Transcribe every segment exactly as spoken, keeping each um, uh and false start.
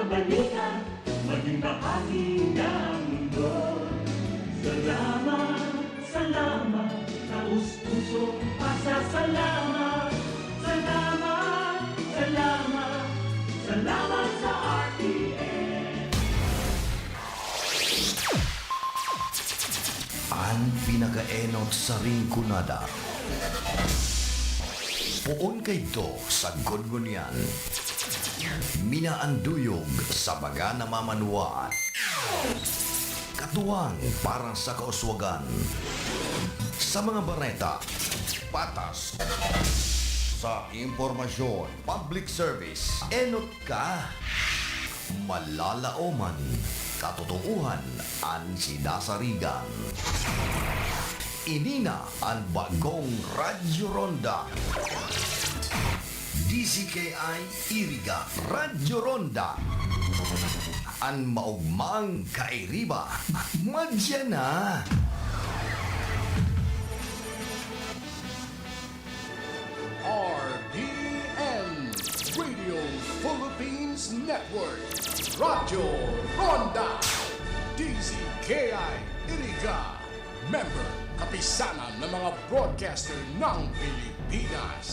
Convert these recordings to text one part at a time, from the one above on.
Balikan, maging bahagi ng mundo. Salamat, salamat, taos pusong pasasalamat. Salamat, salamat, salamat sa R T N. An pinakaenot sa Rinconada. Poon kaidto sa sagkod ngunyan. Minaanduyog sa mga namamanwaan. Katuwang para sa kauswagan. Sa mga bareta, patas. Sa impormasyon, public service, enot ka. Malalaoman, katotoohan an sinasarigan. Ini na an bagong Radyo Ronda. D Z K I Iriga, Radyo Ronda. An maogmang kairiba, madya na. R P N, Radio Philippines Network, Radyo Ronda, D Z K I Iriga, member, Kapisanan ng mga Broadcaster ng Pilipinas.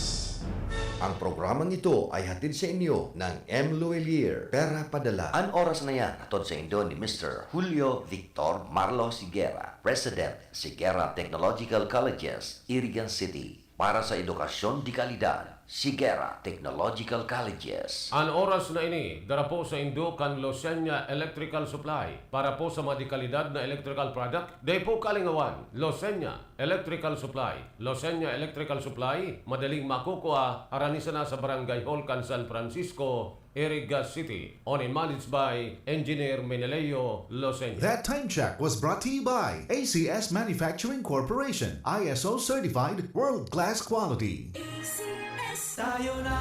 Ang programang ito ay hatid sa inyo ng M Luwilier Pera Padala. An oras na yan, hatod sa indo ni Mister Julio Victor Marlos Higuera, President, Higuera Technological Colleges, Iriga City. Para sa edukasyon de kalidad, Higuera Technological Colleges. An oras na ini, dara po sa indo kan Losenya Electrical Supply. Para po sa mga de kalidad na electrical product, dai po kalingawan. Losenya Electrical Supply. Losenya Electrical Supply, madaling makukua, harani sana sa Barangay Hall kan San Francisco, Iriga City, owned and managed by Engineer Meneleo Losenya. That time check was brought to you by A C S Manufacturing Corporation, I S O certified, world-class quality. A C S. Tayo na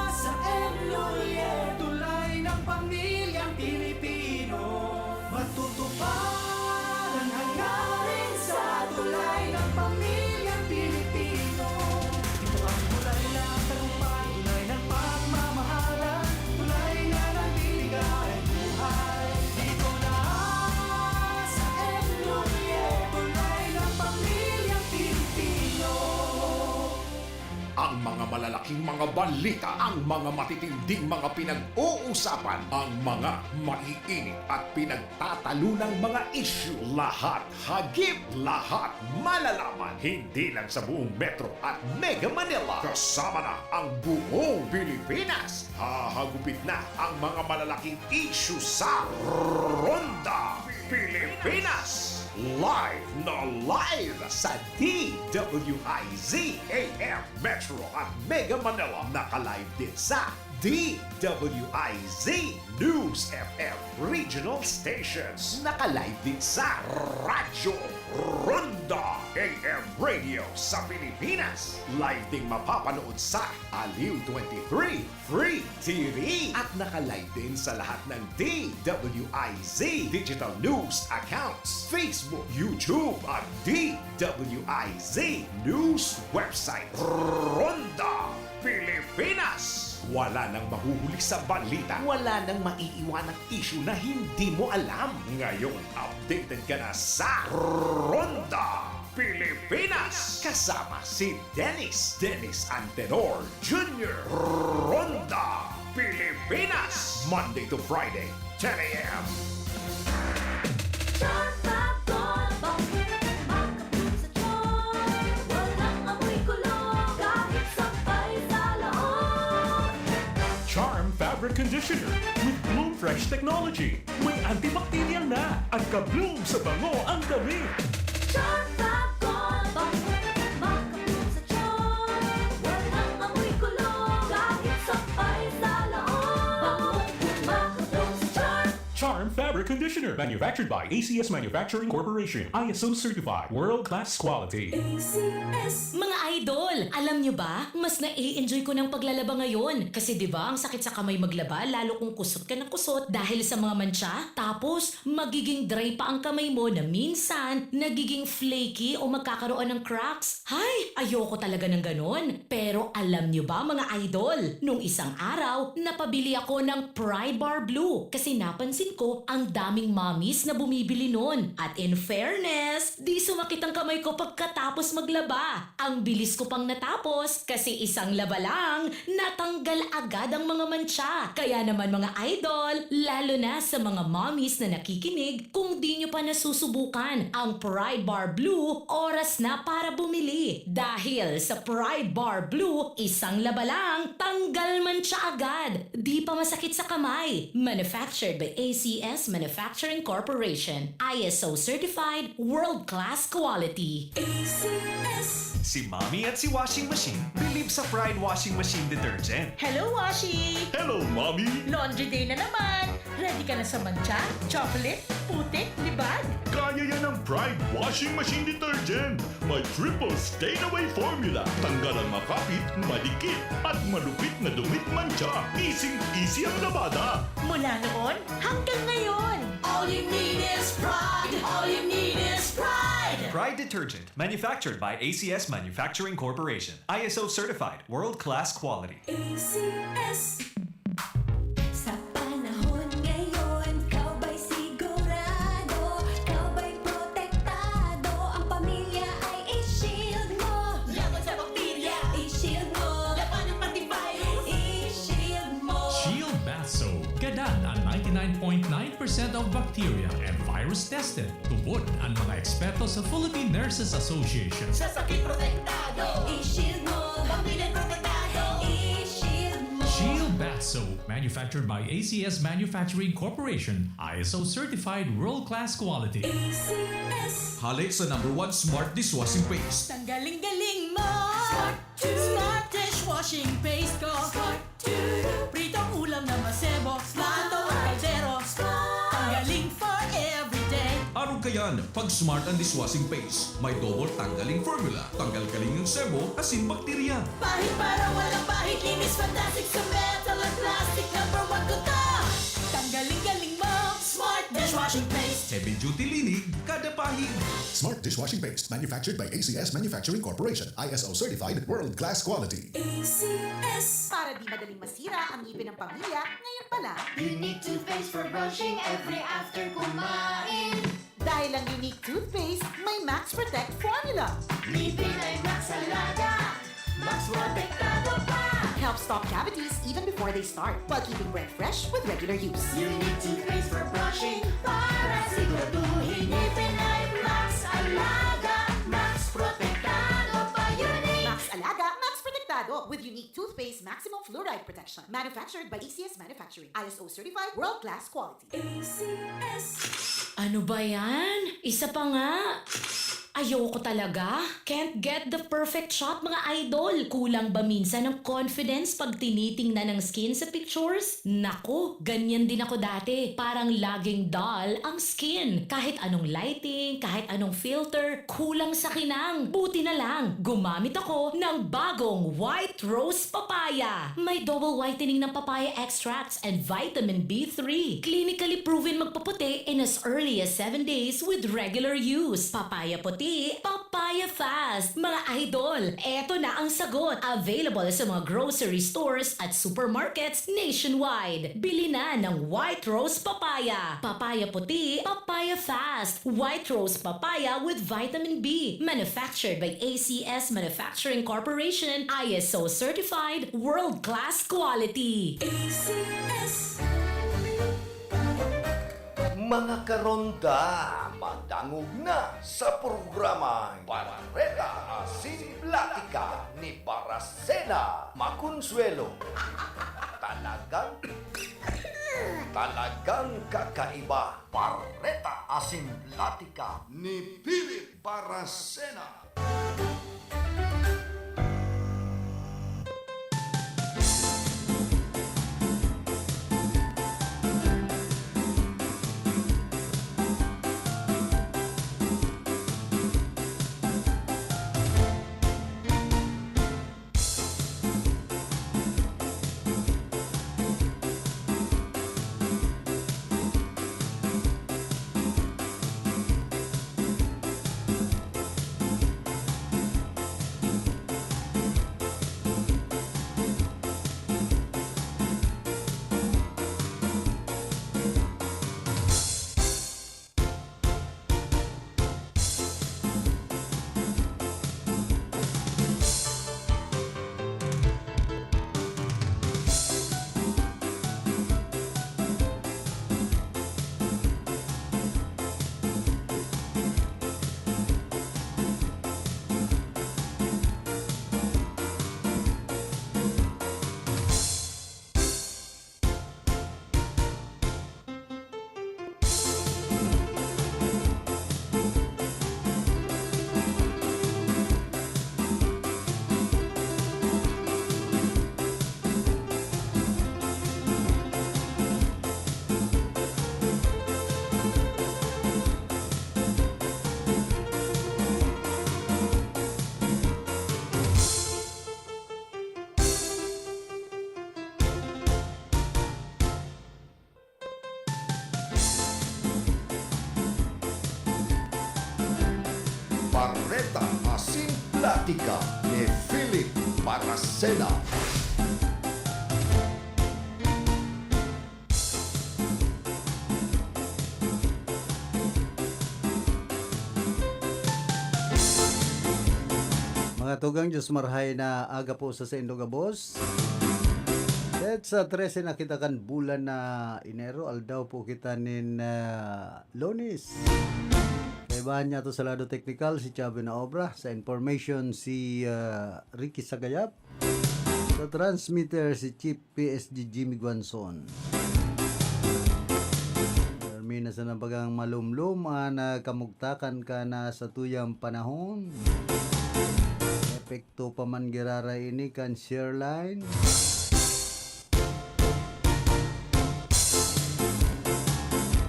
sa M Luwilier, tulay ng pamilyang Pilipino. Matutupad ang hangarin sa tulay ng pamilyang Pilipino. Ito ang tulay ng tagumpay, tulay ng pagmamahalan, tulay na nagbibigayan buhay. Dito na sa M Luwilier, tulay ng pamilyang Pilipino. Ang mga malalaking mga balita, ang mga matitinding mga pinag-uusapan, ang mga maiinit at pinagtatalunang mga isyu, lahat hagip, lahat malalaman, hindi lang sa buong Metro at Mega Manila, kasama na ang buong Pilipinas. Hahagupit na ang mga malalaking isyu sa Ronda Pilipinas. Live na live sa D W I Z A M Metro at Mega Manila. Naka-live din sa D W I Z News F M Regional Stations. Naka-live din sa Radyo Ronda A M Radio sa Pilipinas. Live ding mapapanood sa Aliw twenty-three Free T V. At naka-live din sa lahat ng D W I Z digital news accounts, Facebook, YouTube, at D W I Z news website. Ronda Pilipinas. Wala nang mahuhuli sa balita. Wala nang maiiwanang isyu na hindi mo alam. Ngayon, updated ka na sa Ronda Pilipinas. Kasama si Dennis, Dennis Antenor Junior. Ronda Pilipinas. Monday to Friday, ten a.m. Charm Fab Gold, bakit makapul sa tiyan? Walang amoy kulog, kahit sampay sa loob. Charm Fabric Conditioner with Bloom Fresh Technology. May antibacterial na at ka-bloom sa bango ang damit. Charm Fab Gold, bakit makapul sa tiyan? Walang amoy kulog, kahit sampay sa loob. Bangong makapul sa Charm. Charm Fabric Conditioner, manufactured by A C S Manufacturing Corporation, I S O certified, world-class quality. A C S. Mga idol, alam nyo ba? Mas nai-enjoy ko ng paglalaba ngayon. Kasi 'di ba, ang sakit sa kamay maglaba, lalo kung kusot ka ng kusot dahil sa mga mantsa. Tapos, magiging dry pa ang kamay mo na minsan nagiging flaky o magkakaroon ng cracks. Hay, ayoko talaga ng ganon. Pero alam nyo ba, mga idol, nung isang araw, napabili ako ng Pride Bar Blue kasi napansin ko ang daming mommies na bumibili nun. At in fairness, di sumakit ang kamay ko pagkatapos maglaba. Ang bilis ko pang natapos kasi isang laba lang, natanggal agad ang mga mantsa. Kaya naman, mga idol, lalo na sa mga mommies na nakikinig, kung di nyo pa nasusubukan ang Pride Bar Blue, oras na para bumili. Dahil sa Pride Bar Blue, isang laba lang, tanggal mantsa agad. Di pa masakit sa kamay. Manufactured by A C S Manufacturing Corporation. I S O certified, world-class quality. A C S. Si Mommy at si Washing Machine believe sa Pride Washing Machine Detergent. Hello, Washi! Hello, Mommy! Laundry day na naman! Ready ka na sa mantsa, chocolate, putik, libag? Kaya yan ng Pride Washing Machine Detergent. May triple stain away formula. Tanggal ang makapit, madikit, at malupit na dumi, mantsa. Easy-easy ang labada. Mula noon hanggang ngayon. All you need is Pride. All you need is Pride. Pride Detergent, manufactured by A C S Manufacturing Corporation. I S O certified, world-class quality. A C S. Sa panahon ngayon, ikaw ba'y sigurado? Ikaw ba'y protektado? Ang pamilya ay i-shield mo. Laban sa bakterya, i-shield mo. Labanan pati virus, i-shield mo. Shield Bath Soap. Gadan ang ninety-nine point nine percent of bacteria and virus tested. Tubod ang mga eksperto sa Philippine Nurses Association. Sa sakit protektado, i-shield mo. Pamilya protektado, i-shield mo. Shield Bath Soap, manufactured by A C S Manufacturing Corporation, I S O certified, world-class quality. A C S. Hale sa number one smart dishwashing paste. Tanggaling-galing mo. Smart. Smart dishwashing paste ko. Smart. Pritong ulam na masebo. Smart. Plato at kaldero. Smart. Tanggaling for everyday. Arog kayan, pag Smart ang dishwashing paste, may double tanggaling formula, tanggal kaling ng sebo, asin bakterya. Pahid para walang pahid, linis fantastic sa metal at plastic, number one ko to. Tanggaling-galing mo, Smart dishwashing paste. Heavy duty linig, kada pahid. Smart dishwashing paste, manufactured by A C S Manufacturing Corporation, I S O certified, world-class quality. A C S. Para di madaling masira ang ngipin ng pamilya, ngayon pa lang. Unique toothpaste for brushing every after kumain. Dahil ang Unique toothpaste, may Max Protect formula. Ngipin ay Max Alaga, Max Protektado pa. Helps stop cavities even before they start, while keeping breath fresh with regular use. Unique toothpaste for brushing para siguraduhin ngipin ay Max Alaga, Max Protektado pa. Unique. Max Alaga, Max Protektado with Unique toothpaste maximum fluoride protection. Manufactured by A C S Manufacturing. I S O certified, world-class quality. A C S. Ano ba yan? Isa pa nga. Ayoko talaga. Can't get the perfect shot, mga idol. Kulang ba minsan ang confidence pag tinitingnan ang skin sa pictures? Naku, ganyan din ako dati. Parang laging dull ang skin. Kahit anong lighting, kahit anong filter, kulang sa kinang. Buti na lang, gumamit ako ng bagong White Rose Papaya. May double whitening ng papaya extracts and vitamin B three. Clinically proven magpaputi in as early as seven days with regular use. Papaya puti, papaya fast. Mga idol, eto na ang sagot. Available sa mga grocery stores at supermarkets nationwide. Bili na ng White Rose Papaya. Papaya puti, papaya fast. White Rose Papaya with vitamin B. Manufactured by A C S Manufacturing Corporation. I S O certified, world-class quality. A C S. Mga karonda, madangog na sa programang Bareta Asin Platika ni Barasena Maconsuelo. Talagang, talagang kakaiba. Bareta Asin Platika ni Philip Barasena. Tika ni Philip Baracena. Mga tugang, Diyos marhay na aga po sa saindo gabos. At sa trese na kita kan bulan na Enero, aldaw po kita nin, ah, Lunes. Kaibahan niya to sa lado teknikal, si Chubby na obra. Sa information, si, ah, Ricky Sagayap. Sa transmitter, si Chief P S G Jimmy Guanzon. Permi na sana bagang malumlom an, ah, kamugtakan kan satuyang panahon. Epekto pa man giraray ini kan share line.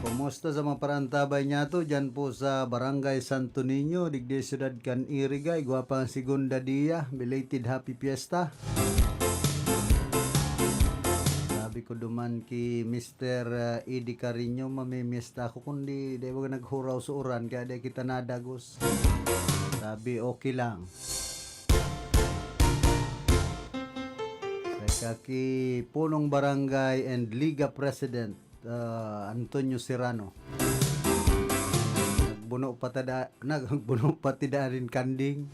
Kumusta sa mga parantabay niyato diyan po sa Barangay Santo Niño, digdi siyudad kan Iriga, igwa pa ang segunda dia, belated happy fiesta. Sabi ko duman ki Mister, uh, Eddie Carino, "Mamimiesta ako, kundi di ba naghuraw sa uran, kaya di kita nadagos." Sabi, "Okay lang." Saka ki Punong Barangay and Liga President, ah, Antonio Serrano. Nagbuno pa tada-, nagbuno pa ti daa nin kanding.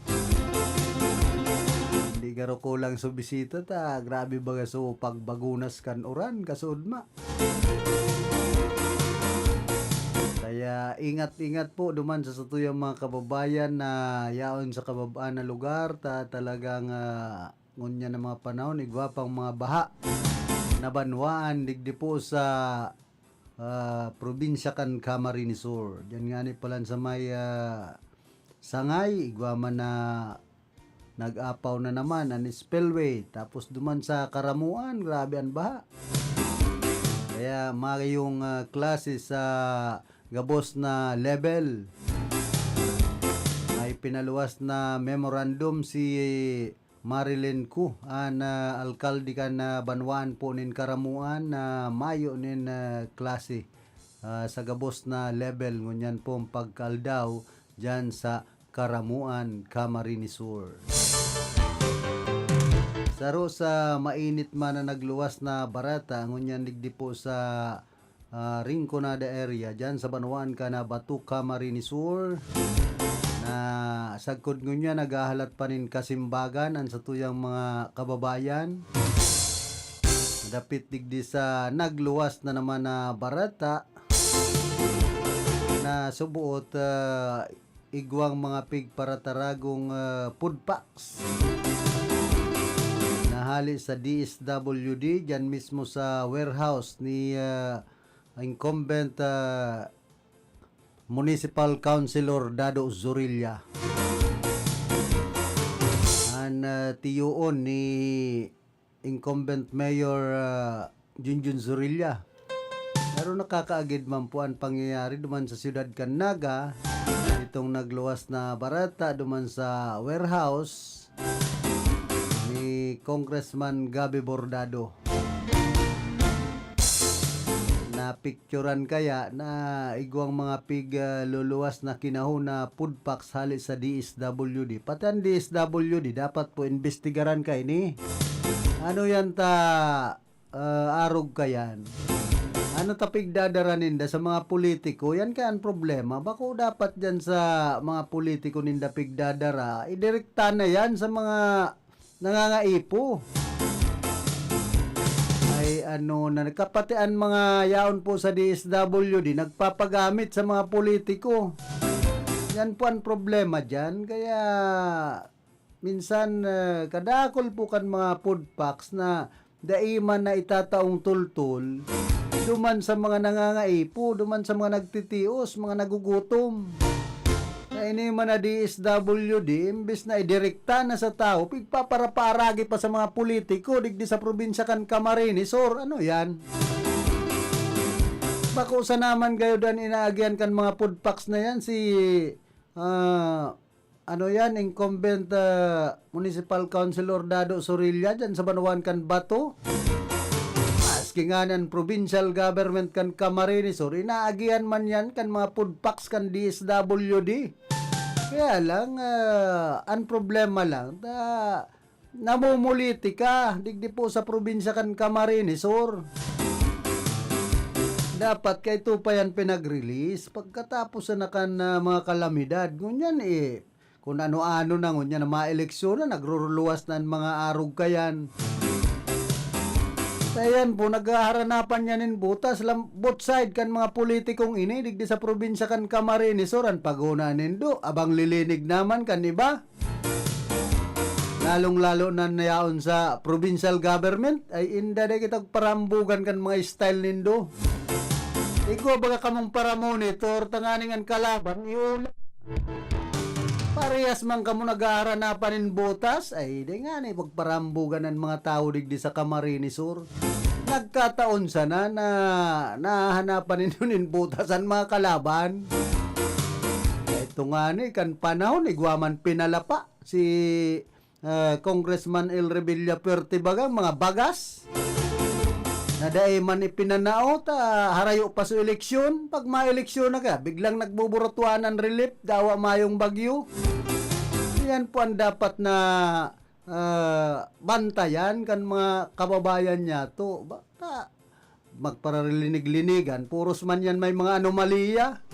Hindi garo kulang sa bisita ta, grabe baga so pagbagunas kan uran, kasuodma. Kaya ingat-ingat po duman sa satuyang mga kababayan na yaon sa kababaan na lugar, ta talagang, ah, ngunyan na mga panahon, igwa pang mga baha na banwaan digdi po sa, ah, probinsya kan Camarines Sur. Diyan ngani palan sa may, ah, Sangay, igwa man na nag-apaw na naman an spillway. Tapos duman sa Karamuan, grabe an baha. Kaya mayong, ah, klase sa gabos na level. May pinaluwas na memorandum si Marilyn Koo, an, ah, alkalde kan, ah, banwaan po nin Karamuan na mayo nin, ah, klase, ah, sa gabos na level ngunyan pong pagkaaldaw diyan sa Karamuan, Camarines Sur. Saro sa mainit man na nagluwas na bareta, ngunyan digdi po sa, ah, Rinconada area, diyan sa banwaan kan Bato, Camarines Sur, na sagkod ngunyan naghahalat pa nin kasimbagan an satuyang mga kababayan. Dapit digdi sa nagluwas na naman na bareta na subuot, ah, igwang mga pigparataragong, ah, food packs na hali sa D S W D, diyan mismo sa warehouse ni, ah, incumbent, ah, Municipal Councilor Dado Zorilla. An, ah, tiyoon ni incumbent Mayor, ah, Junjun Zorilla. Pero nakakaagid man po an pangyayari duman sa siyudad kan Naga, itong nagluwas na bareta duman sa warehouse ni Congressman Gabby Bordado. Napicturan kaya na igwang mga pig, ah, luluwas na kinahon na food packs hali sa D S W D. Pati ang D S W D, dapat po imbestigaran kaini. Ano yan ta, ah, arog ka yan? Ano ta pigdadara ninda sa mga politiko? Yan kaya ang problema. Bako dapat dyan sa mga politiko ninda pigdadara, idirekta na yan sa mga nangangaipo. Ay, ano na, kapati an mga yaon po sa D S W D, nagpapagamit sa mga politiko. Yan po ang problema dyan. Kaya, minsan, eh, kadakol po kan mga food packs na dai man na itataong tultol duman sa mga nangangaipo, duman sa mga nagtitios, mga nagugutom. Na ini man na D S W D, imbes na idirekta na sa tawo, pigpaparaparagi pa sa mga politiko digdi sa probinsya kan Camarines Sur. Ano yan? Bako sa naman gayod an inaagihan kan mga food packs na yan, si, ah, ano yan, incumbent, ah, Municipal Councilor Dado Sorilla dyan sa banwaan kan Bato. Maski nga an provincial government kan Camarines Sur, inaagihan man yan kan mga food packs kan D S W D. Kaya lang, ah, ang problema lang, ta, namumuliti ka, digdi po sa probinsya kan Camarines Sur. Dapat kay ito pa yan pinag-release pagkatapos na kan, ah, mga kalamidad. Ngunyan, eh, kung ano-ano na ngunyan na mga eleksyon na, nagruruluwas na ang mga arog kayan. Kaya yan po, naghaharanapan yan nin butas, lam-, both side kan mga politikong ini, digdi sa probinsya kan Camarines Sur, an pagona nindo, abang lilinig naman kan iba. Lalong-lalo na nayaon sa provincial government, ay inda dai kita parambugan kan mga style nindo. Igwa baga kamong paramonitor, tanganing an kalaban, iula. Parehas man kamo nag-aaranapan nin butas, ay di ngani pagparambugan an mga tawo digdi sa Camarines Sur. Nagkataon sana na nahahanapan nindo nin butas an mga kalaban. Ito ngani, kan panahon, igwa man pinalapa si, ah, Congressman El Revilla Fuerte baga, mga bagas na dai man ipinanao, ta harayo pa sa eleksyon. Pag maeleksyon na ka, biglang nagbuburutwanan relief, dawa mayong bagyo. Yan po ang dapat na, ah, bantayan kan mga kababayan niya to. Ba, ta, magpararilinig-linigan, puros man yan may mga anomalya.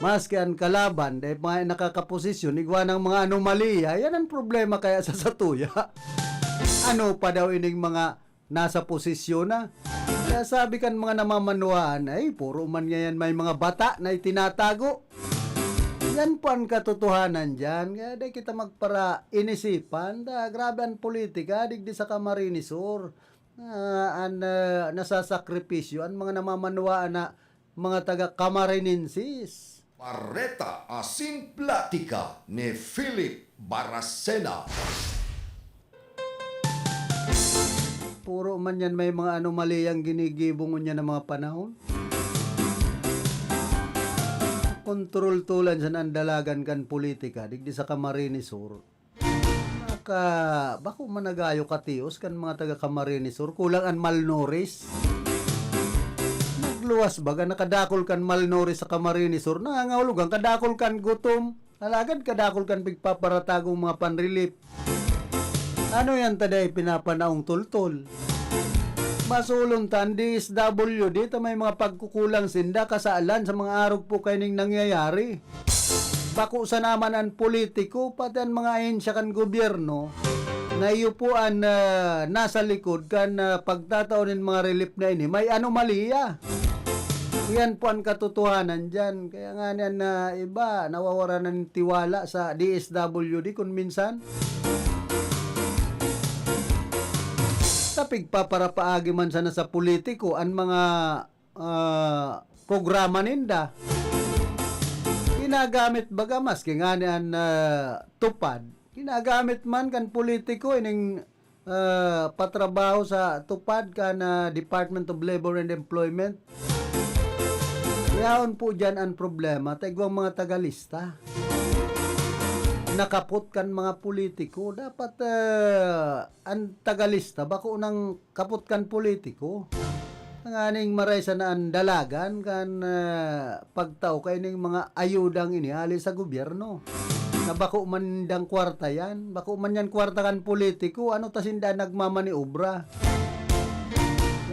Maski an kalaban, dai pa nga nakakaposisyon, igwa ng mga anomalya, yan ang problema kaya sa satuya. Ano pa daw ining mga nasa posisyon na? Kaya sabi kan mga namamanwaan, ay, puro man ngayon may mga bata na itinatago. Yan po ang katotohanan dyan. Kaya dai kita magpara-inisipan. Da, grabe ang politika, digdi sa Camarines Sur. Ah, an, ah, nasasakripisyo an mga namamanwaan na mga taga Camarinenses. Bareta asin platika ni Philip Baracena. Puro man yan may mga anomaliyang ginigibo ngunyan na mga panahon. Kontrol tulan sa nandalagan kan politika, digdi sa Camarines Sur. Naka, bako man nagayo katios kan mga taga Camarines Sur, kulang an malnourished. Nagluwas baga, nakadakol kan malnourished sa Camarines Sur, nangangahulugan kadakol kan gutom, alagad kadakol kan pigpaparatagong mga panrelief. Ano yan ta dai pinapanaong tultol? Masulon ta an D S W D ta may mga pagkukulang sinda kasalan sa mga arog po kaining nangyayari. Bako sana man an politiko, pati an mga ahensya kan gobyerno, na iyo po an, ah, nasa likod kan, ah, pagtatao nin mga relief na ini, may anomalya. Iyan po an katotohanan diyan. Kaya nga niyan na iba, nawawaran na nin tiwala sa D S W D kun minsan. Ta pigpaparapaagi man sana sa politiko an mga ah, programa ninda. Ginagamit baga maski ngani an, ah, TUPAD, ginagamit man kan politiko ining, ah, patrabaho sa TUPAD kan, ah, Department of Labor and Employment. Yaon po diyan an problema, ta igwang mga tagalista. Nakapot kan mga politiko, dapat, ah, an tagalista bako nang kapot kan politiko. Tanganing maray sana an dalagan kan, ah, pagtao kaining mga ayudang ini hali sa gobyerno. Na bako man nindang kwarta yan, bako man yan kwarta kan politiko, ano ta sinda nagmamaniobra?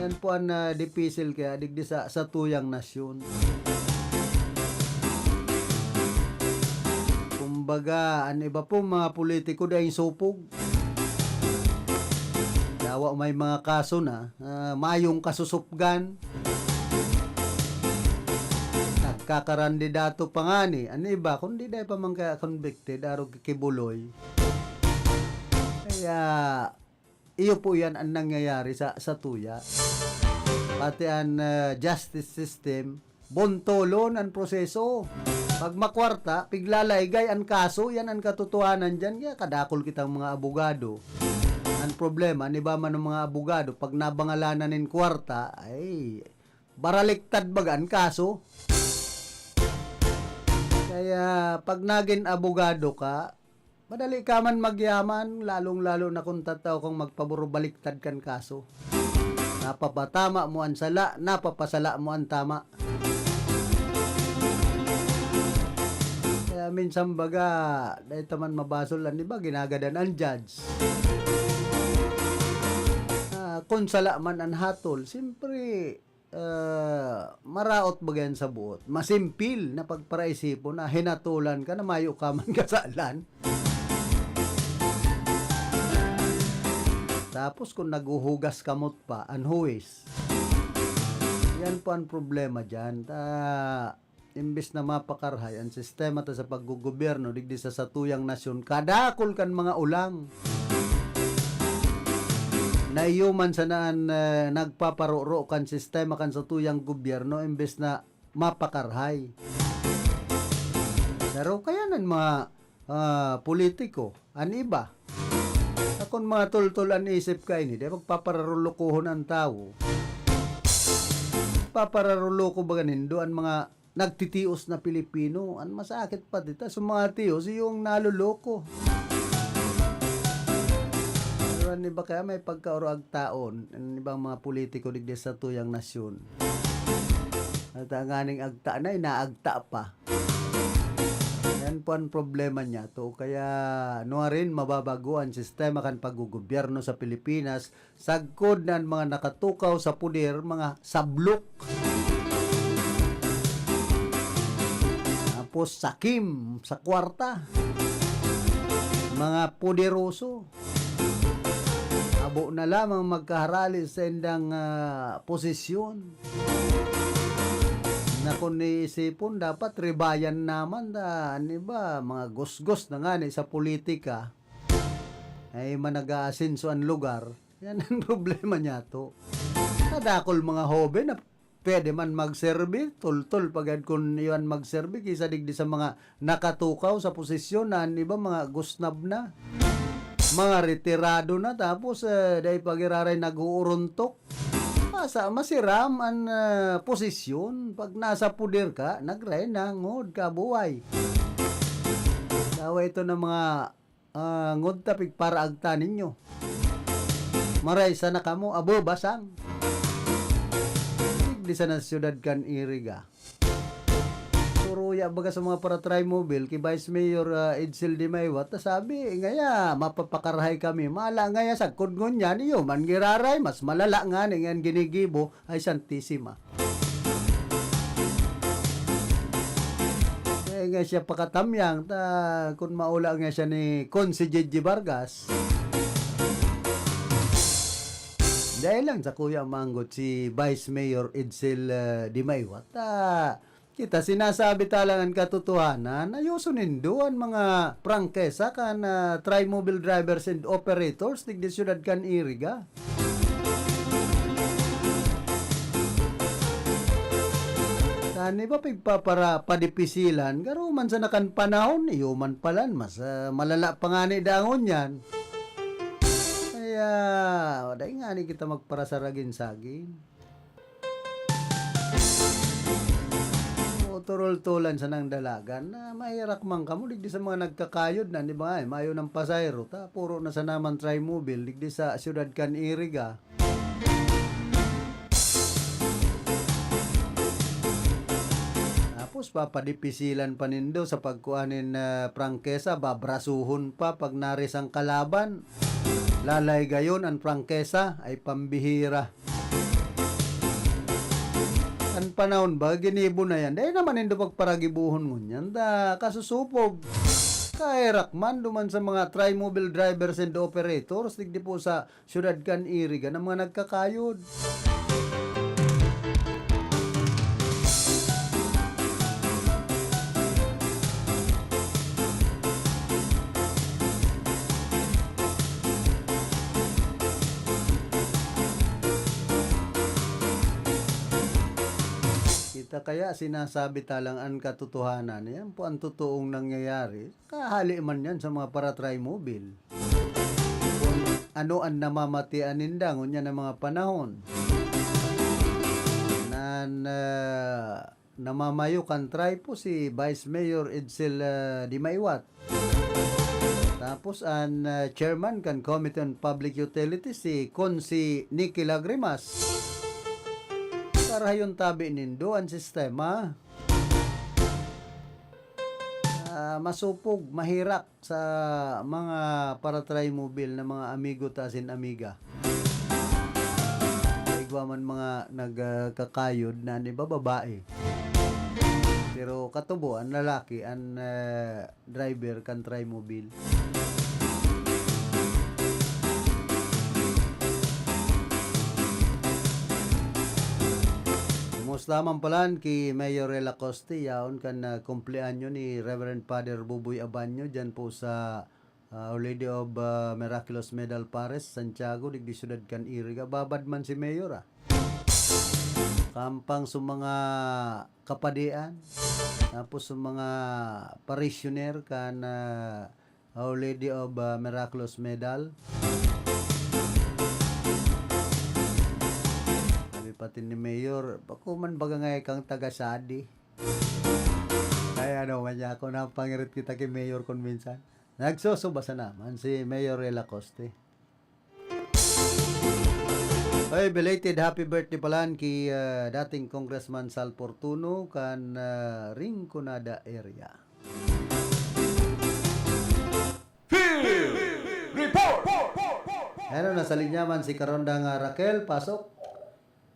Yan po an, ah, dipisil kaya digdi sa, sa tuyang nasyon. Kumbaga, an iba po, mga politiko, daing supog. Dawa may mga kaso na, ah, mayong kasusupgan. Nagkakarandidato pa ngani an iba, kundi dai pa man kaya convicted, arog ki Quiboloy. Kaya, iyo po yan an nangyayari sa, sa tuya. Pati an, ah, justice system, bontolon an proseso. Pag makwarta, piglalaygay an kaso, yan an katotohanan diyan. Kaya kadakol kitang mga abogado. An problema, an iba man ang mga abogado, pag nabangalanan nin kwarta, ay, baraliktad baga an kaso. Kaya pag nagin abogado ka, madali ka man magyaman, lalong-lalo na kung tataw kang magpaburo baliktad kan kaso. Napapatama mo an sala, napapasala mo an tama. Ah, minsan baga, dai ta man mabasol an iba, ginagadan an judge. Ah, kun sala man an hatol, siyempre, ah, maraot baga yan sa buot. Masimpil na pagparaisipon na hinatolan ka na mayo ka man kasalan. Tapos kung naghuhugas kamot pa, an huwis. Yan po ang problema dyan. Ta, imbes na mapakarahay an sistema ta sa paggogobyerno digdi sa satuyang nasyon, kadakol kan mga olang. Na iyo man sana an, eh, nagpaparoro kan sistema kan satuyang gobyerno imbes na mapakarahay. Pero kaya nan mga, ah, politiko, an iba, akon mga tultol an isip kaini, di magpapararulukohon an tawo. Papararuloko baga nindo an mga nagtitios na Pilipino. An masakit pa dita, sa mga tios, yung naloloko. Pero an iba kaya may pagkaoroag taon, an ibang mga politiko digdi sa tuyang nasyon. At ang aning agta na, inaagta pa. Yan po ang problema niya to. Kaya nuarin mababago ang sistema kan paggogobyerno sa Pilipinas sagkod na an mga nakatukaw sa poder, mga sablok. Tapos sakim sa kwarta. Mga poderoso. Abo na lamang magkaharali sa indang, ah, posisyon. Na kung iisipon, dapat ribayan naman ta, ano ba, mga gusgos na ngani sa politika. Ay, manag-aasenso an lugar. Yan ang problema niya to. Kadakol mga hoben na pwede man magserbi, tultol pagad kun iyan magserbi, kisa digdi sa mga nakatukaw sa posisyon na an iba mga gusnab na. Mga retirado na, tapos, eh, dai pa giraray nag-uurontok. Asa, masiram an, ah, posisyon. Pag nasa poder ka, nagray na, ngod ka, buhay. Dawa ito ng mga, ah, ngod ta pigparaagtan ninyo. Maray sana kamo, abo, basang. Digdi sana sa siyudad kan Iriga. Suruya baga sa mga para-trimobile ki Vice Mayor, ah, Edsel de Maywat, ta sabi, ngaya, mapapakarahay kami. Mala ngaya, sagkod ngunyan, iyo man giraray, mas malala ngani ngan ginigibo, ay Santisima. Kaya nga siya pakatamyang, ta, kun maula nga siya ni Consi Gigi Vargas. Dahil lang sa kuya manggot si Vice Mayor Edsel, ah, de Maywat, ta, kita sinasabi ta lang an katotohanan, ayoso nindo an mga prangkesa kan, ah, trimobile drivers and operators digdi siyudad kan Iriga. Tani ba pigpapara-, padipisilan, garo man sana kan panahon, iyo man palan, mas, ah, malala pa ngani dangon yan. Kaya, dai ngani kita magparasaragin-sagin. O, turol-tulan sanang dalagan na maherak man kamo digdi sa mga nagkakayod na, di ba, eh, mayo ng pasahero, ta, puro na sana man trimobile, digdi sa siyudad kan Iriga. Tapos, papadipisilan pa nindo sa pagkuha nin, ah, prangkesa, babrasuhon pa pag naris ang kalaban. Lalaygayon an prangkesa, ay pambihira. An panahon ba, ginibo na yan. Dai naman nindo pagparagibuhon ngunyan. Da, kasusupog. Kaherak man duman sa mga trimobile drivers and operators, digdi po sa siyudad kan Iriga, ng mga nagkakayod. Kita kaya sinasabi ta lang an katotohanan. Yan po ang totoong nangyayari. Kahali man yan sa mga para-trimobile. Ano an namamatian ninda ngunyan na mga panahon? Nan, ah, namamayo kan TRIPO si Vice Mayor Edsel, ah, de Maywat. Tapos an, ah, chairman kan Committee on Public Utilities, si Consi Nicky Lagrimas. Karahayon tabi nindo an sistema. Ah, masupog, maherak sa mga para-trimobile na mga amigo ta asin amiga. Igwa man mga nagkakayod na an iba babae. Pero katubo, an lalaki, an, ah, driver kan trimobile. Kumusta man palan ki Mayor Rela Coste, yaon kan, ah, kumpleanyo ni Reverend Father Buboy Abanyo diyan po sa, ah, Our Lady of, ah, Miraculous Medal Paris, Santiago, digdi syudad kan Iriga. Babad man si Mayor, ah. Kampang sa mga kapadian, tapos sa mga parishioner kan, ah, Our Lady of, ah, Miraculous Medal. Sabi pati ni Mayor, "Bako man baga nga ikang taga-Sadi." Kaya ano man niya, ako na pangirit kita ki Mayor kon minsan. Nagsusuba sana man si Mayor Rela Coste. Ay, belated happy birthday palan ki, ah, dating Congressman Sal Fortuno kan, ah, Rinconada area. Field Report! Ano, nasa linya man si Karondang, ah, Raquel, pasok.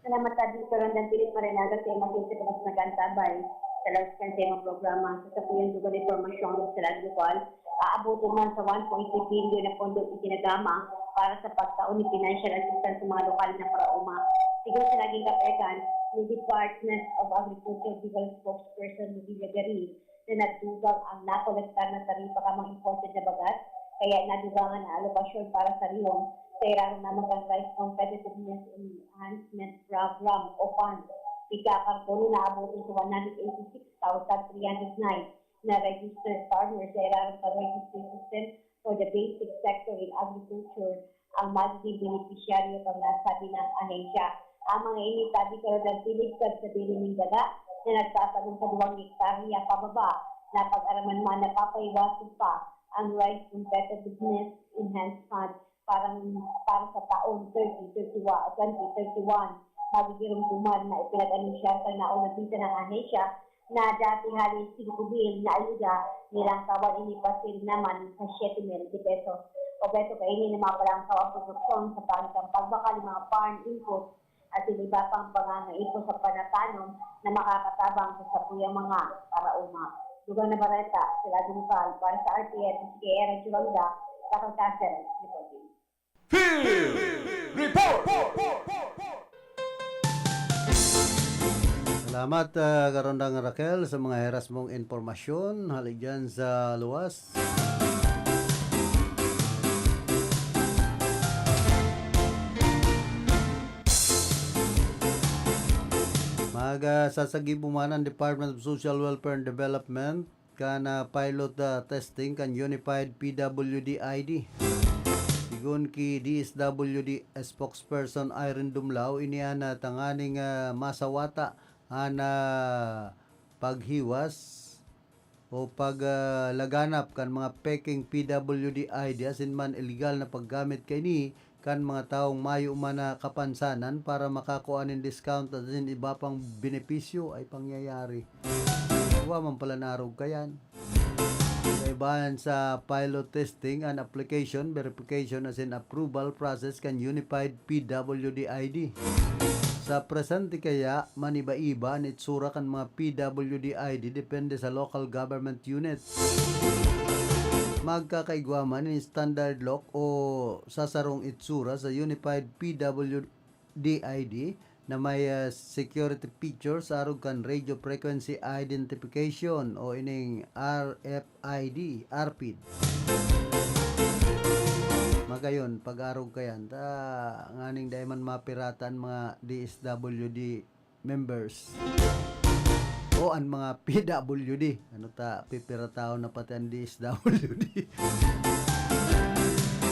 Salamat sa dito, Rondang Philip Marinaga, sa imong sa mga nag-antabay sa lawas kan sa imong programa. Sa sakuyang dugang impormasyon sa Radyo Lokal, aaboton man sa one point two billion na pondo iginagama para sa pagtao ni financial assistance sa mga lokal na paraoma. Sigon sa naging kapekan ni Department of Agriculture Legal Spokesperson Miguel Garin, na nadugang ang nakolektar na taripa kan mga imported na bagas, kaya nadugangan ang alokasyon para sa Rion sa irarom naman kan Rice Competitiveness Enhancement Program o fund. Ika kartono na abot sa one hundred eighty-six thousand three hundred nine na registered farmers sa irarom kan registry system for the basic sector in agriculture ang magiging benepisyaryo kan nasabi na ahensya. Ang mga ini, sabi kan Rondang Philip, kan sa bini nin daga na nagtatanom sa duwang hektarya pababa, napag-araman man na papaiwasan pa ang Rice Competitiveness Enhanced Fund para, para sa taon thirty thirty-one, twenty thirty-one. Magigiromdoman na ipinag-anunsiyar kan naunang bisa ng ahensya na dati hali singko mil na ayuda nilangkawan, ini pasil naman sa siyete mil de pesos. O peso kaini na mapalangkaw ang produksyon sa pagitan pagbakal ng mga farm inputs at iba pang pangangaipo sa panatanom na makakatabang sa sapuyang mga paraoma. Dugang na bareta, sila Dungkal, para sa R T N, si Era Churanga, Takal Cáceres, reporting. Field Report! Salamat, ah, Karondang Raquel, sa mga heras mong impormasyon. Hali dyan sa luwas. Mag, ah, sasagibo man ang Department of Social Welfare and Development kan, ah, pilot, ah, testing kan Unified P W D I D. Sigon ki D S W D spokesperson Irene Dumlao, ini an, ah, tanganing, ah, masawata an, ah, paghiwas o pag, ah, laganap kan mga peking P W D I D asin man iligal na paggamit kaini kan mga tawong mayo man na kapansanan para makakua nin discount asin iba pang benepisyo ay pangyayari. Wa man pala narog kayan. Kaibahan sa pilot testing, an application, verification asin approval process kan Unified P W D I D. Sa presente kaya, maniba-iba an itsura kan mga P W D I D depende sa local government unit. Magkakaigwa man nin standard look o sasarong itsura sa Unified P W D I D na may, ah, security features arog kan Radio Frequency Identification o ining R F I D, R F I D. Magayon, pag-arog kayan, ta, nganing dai man mapirata an mga D S W D members o an mga P W D. Ano ta, pipiratahon na pati an D S W D.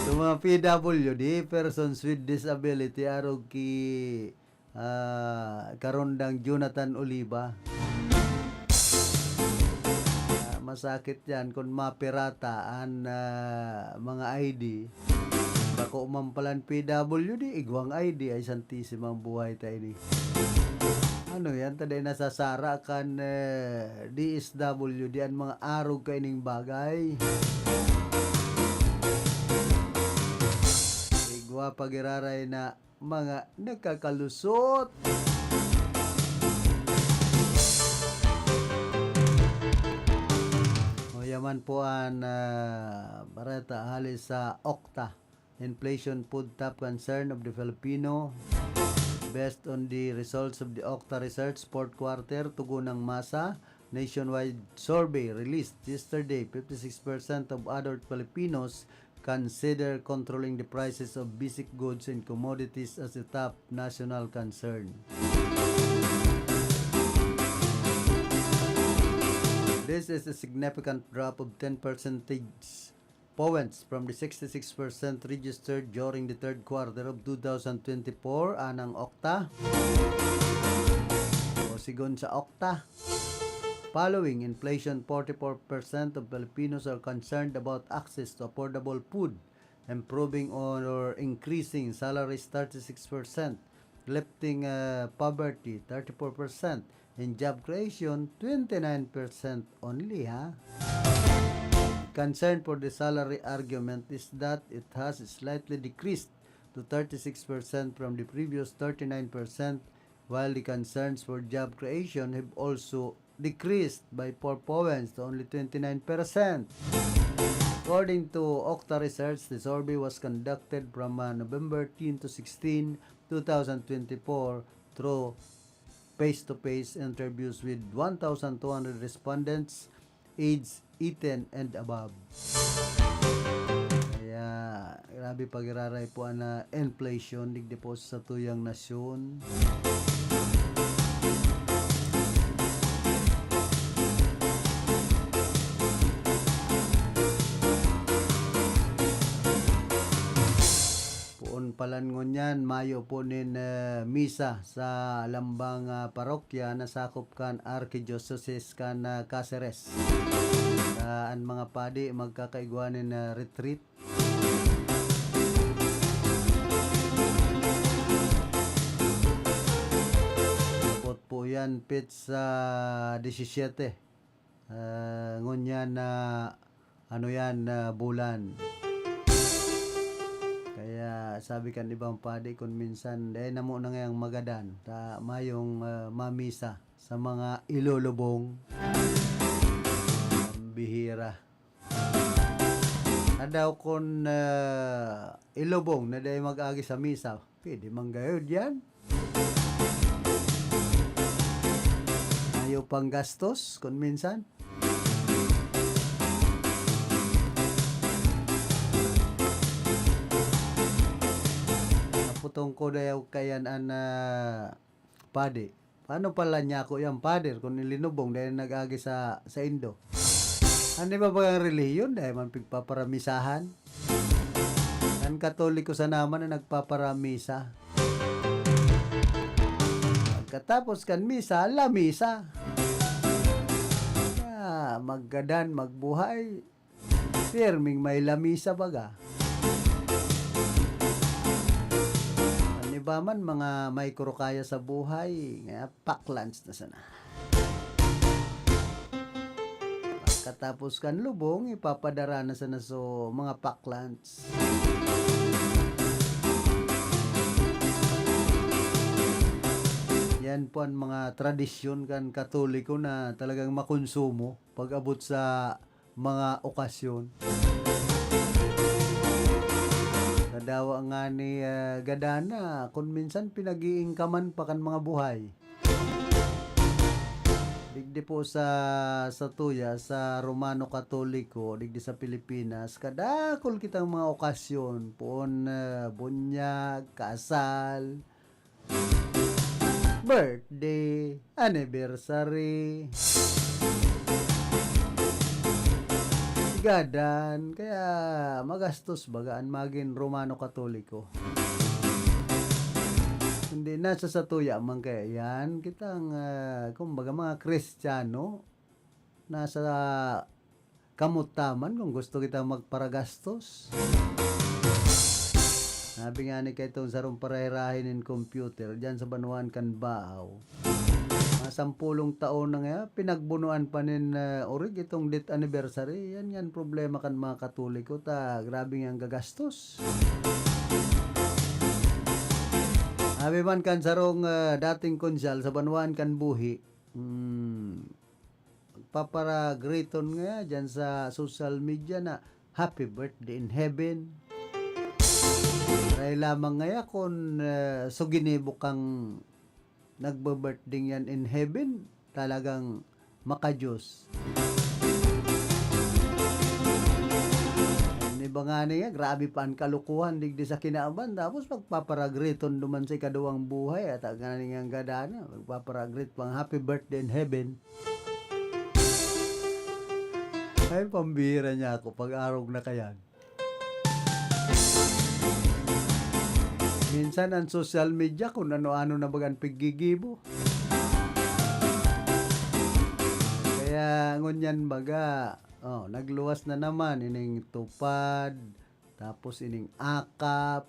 So, mga P W D, persons with disability, arog ki, ah, Karondang Jonathan Oliva. Ah, masakit yan kung mapirata an, ah, mga I D. Bako man palan P W D, igwang I D, ay santisimang buhay ta ini. Ano yan? Taday nasasara kan, eh, D S W D an mga arog kaining bagay. Igwa pagiraray na mga nagkakalusot. O, yaman po an, ah, bareta hali sa okta. Inflation pud top concern of the Filipino. Based on the results of the okta Research fourth quarter Tugonang Masa nationwide survey released yesterday, fifty-six percent of adult Filipinos consider controlling the prices of basic goods and commodities as a top national concern. This is a significant drop of ten percentage points from the sixty-six percent registered during the third quarter of two thousand twenty-four, anang okta. O sigon sa okta, following inflation, forty-four percent of Filipinos are concerned about access to affordable food, improving or increasing salaries, thirty-six percent, lifting, uh, poverty, thirty-four percent, and job creation, twenty-nine percent only, ha? Concern for the salary argument is that it has slightly decreased to thirty-six percent from the previous thirty-nine percent, while the concerns for job creation have also decreased by four points to only twenty-nine percent. According to okta Research, the survey was conducted from, uh, November ten to sixteen, two thousand twenty-four, through face-to-face interviews with one thousand two hundred respondents, age eighteen and above. Kaya, grabe pagiraray po an, ah, inflation digdi po sa satuyang nasyon. Poon palan ngunyan, mayo po nin, eh, misa sa lambang, ah, parokya na sakop kan Arkidiocese kan, ah, Caceres. Ah, an mga padi magkakaigwa nin, ah, retreat. Abot po yan, petsa disisyete. Ah, ngunyan na, ano yan, na bulan. Kaya sabi kan ibang padi, kun minsan, "Dai namo na ngayang magadan, ta mayong, ah, mamisa sa mga ilolobong." Ang bihira. Na daw kun, ah, ilobong na dai mag-agi sa misa, pwede man gayod yan. Ayaw pang gastos, kun minsan. Naputong ko dayaw kayan an, ah, padi. Paano pala niya ako yan, Father, kung ilinubong dahil nag-agi sa, sa indo? Ano ba bagang relihiyon? Dahil man pigpaparamisahan. Ang Katoliko sa naman na nagpaparamisa. Pagkatapos kan misa, lamisa. Ah, maggadan, magbuhay. Pirming may lamisa baga. An iba man, mga may kurukaya sa buhay, nga paklans na sana. Pagkatapos kan lubong, ipapadara na sana so mga paklans. Yan po ang mga tradisyon kan Katoliko na talagang makonsumo pag-abot sa mga okasyon. Kadawa nga ni, ah, gadana, kun minsan pinag-iingkaman pa kan mga buhay. Digdi po sa, sa tuya, sa Romano Katoliko, digdi sa Pilipinas, kadakul kitang mga okasyon, poon, ah, bunyag, kasal, birthday, anniversary, gadan, kaya magastos baga an magin Romano Katoliko. Hindi, nasa satuya man kaya yan. Kitang, ah, kumbaga, mga Kristiyano, nasa kamot ta man kung gusto kita magparagastos. Sabi nga ni kaitong sarong parahirahi nin computer, diyan sa banwaan kan Bahaw, Sampulong taon na nga, pinagbunuan pa nin, ah, orig itong death anniversary. Yan nga an problema kan mga Katoliko ta grabe nga gagastos. Abi man kan sarong, ah, dating konsyal sa banwaan kan buhi, hmm, papara-greeton nga diyan sa social media na, "Happy birthday in heaven." Aray lamang ngaya kun, ah, suginibo kang nagbe-birthday yan in heaven, talagang maka-Diyos. An iba ngani nga, grabe pa an kalokohan digdi sa kinaban, tapos magpapara-greeton duman sa ikaduwang buhay, at ang ngani nga gadana, magpapara-greet pang happy birthday in heaven. Ay, pambihira niya ako, pag-arog na kayan. Minsan an social media kun ano-ano na baga an piggigibo. Kaya ngunyan baga, oh, nagluwas na naman ining TUPAD, tapos ining AKAP,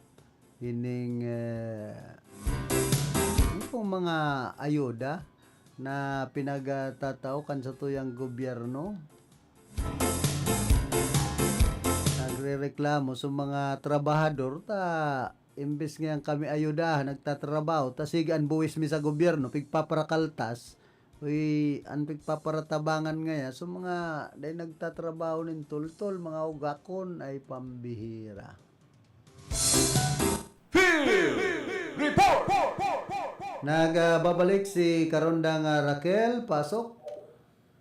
ining, eh, yung pong mga ayuda na pinagtatao kan satuyang gobyerno. Nagrereklamo sa mga trabahador ta imbes nga kami ayudahan, nagtatrabaho, ta sige an buwis mi sa gobyerno, pigpaparakaltas. Uy, an pigpaparatabangan ngaya, so mga dai nagtatrabaho nin tultol, mga ugakon, ay pambihira. Field Report! Nagbabalik si Karondang, ah, Raquel. Pasok.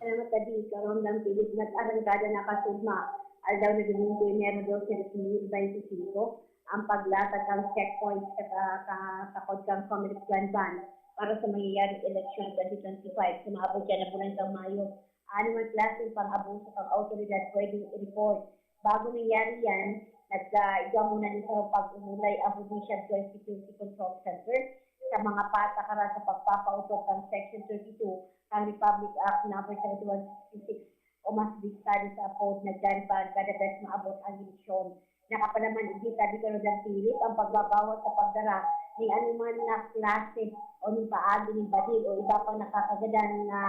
Salamat, Adi. Karondang Philip, nag-arangkada na kasugma, aldaw na Domingo, Enero dose, dos mil bente singko, ang paglatag kan checkpoint sa ka-, ka-, takod kan Comelec Grand Band para sa mangyayaring eleksyon twenty twenty-five sa maabot yan na bulan kan Mayo. Anim ang klaseng pang-abuso kan awtoridad pwedeng i-report. Bago nangyari yan, nag-, ah, igwa muna nin sarong pag-umulay ang Provincial Quality Control Center sa mga patakaran sa pagpapautot kan Section thirty-two kan Republic Act Number seventy-one sixty-six o mas detalye sa apod na dyan pa kada bes maabot ang eleksyon. Nakapanaman igita di Karondang Philip ang pagbabawal sa pagdara nin anoman na klase o nin paagi nin badil o iba pang nakakagadan na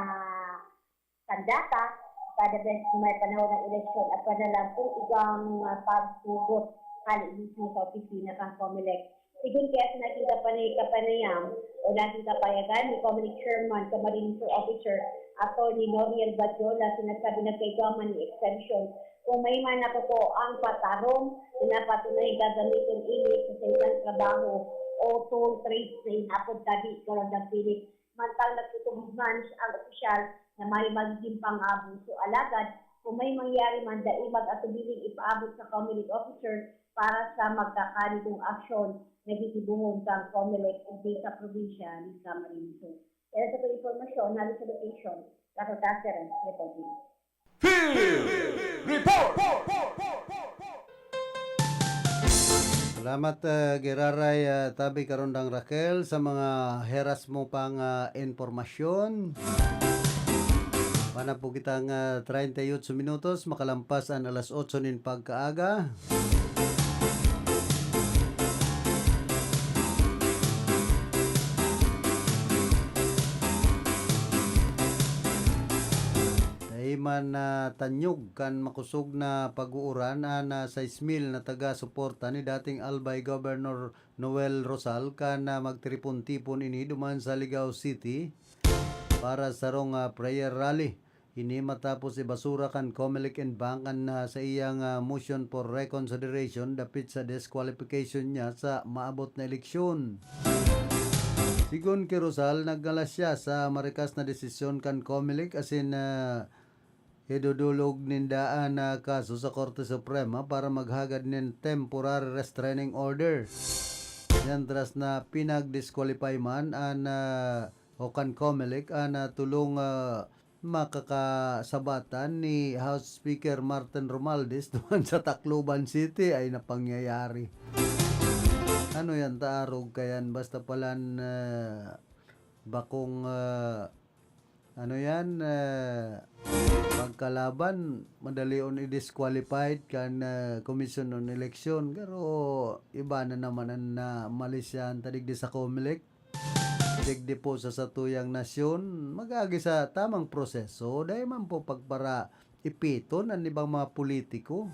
sandata kada bes may panahon ng eleksyon at panalang kung igwang, ah, pagtugot hali mismo sa opisina kan Comelec. Sigon kaya sa naging kapanay-, kapanayam o naging kapayagan ni Comelec Chairman Camarines Sur Officer Attorney Noriel Badjola, sinasabi na kaigwa man ni exemption kung may man nakukuha ang patarong na napatunayan gagamitin ini sa saindang trabaho o toll trades na inapod tabi Karondang Philip. Mantang nagtutubod man ang opisyal na may magiging pang-abuso, alagad kung may mangyari man, dai mag-atubiling ipaabot sa Comelec officer para sa magkakanigong aksyon na gigibohon kan Comelec ugdi sa probinsya nin Camarines Sur. Yan sa mga impormasyon, hali sa location, Taco Caceres, reporting. Field Report! Salamat, ah, giraray, ah, tabi Karondang Raquel sa mga heras mo pang, ah, impormasyon. Pana po kitang, ah, treinta y ocho minutos, makalampas an alas otso nin pagkaaga. Dai man natanyog kan makosog na pag-uuran an, ah, sais mil na taga-suporta ni dating Albay Governor Noel Rosal kan, ah, magtiripon-tipon ini duman sa Ligao City para sa sarong, ah, prayer rally. Ini matapos ibasura kan Comelec and Bank an, ah, sa iyang, ah, motion for reconsideration dapit sa disqualification niya sa maabot na eleksyon. Sigon ki Rosal, nagngalas siya sa marikas na desisyon kan Comelec asin, ah, idodolog ninda an, ah, kaso sa Korte Suprema para maghagad nin temporary restraining order. Mientras na pinag-disqualify man an, ah, o kan Comelec an, ah, tulong, ah, makakasabatan ni House Speaker Martin Romualdez duman sa Tacloban City ay napangyayari. Ano yan, taarog kayan? Basta palan, ah, bakong, ah, ano yan, ah, pagkalaban, madali on i-disqualified kan, ah, Commission on Election. Pero iba na naman ang namalisyahan ta digdi sa Comelec. digdi po sa satuyang nasyon, mag-agi sa tamang proseso, dai man po pagpara-ipiton an ibang mga politiko.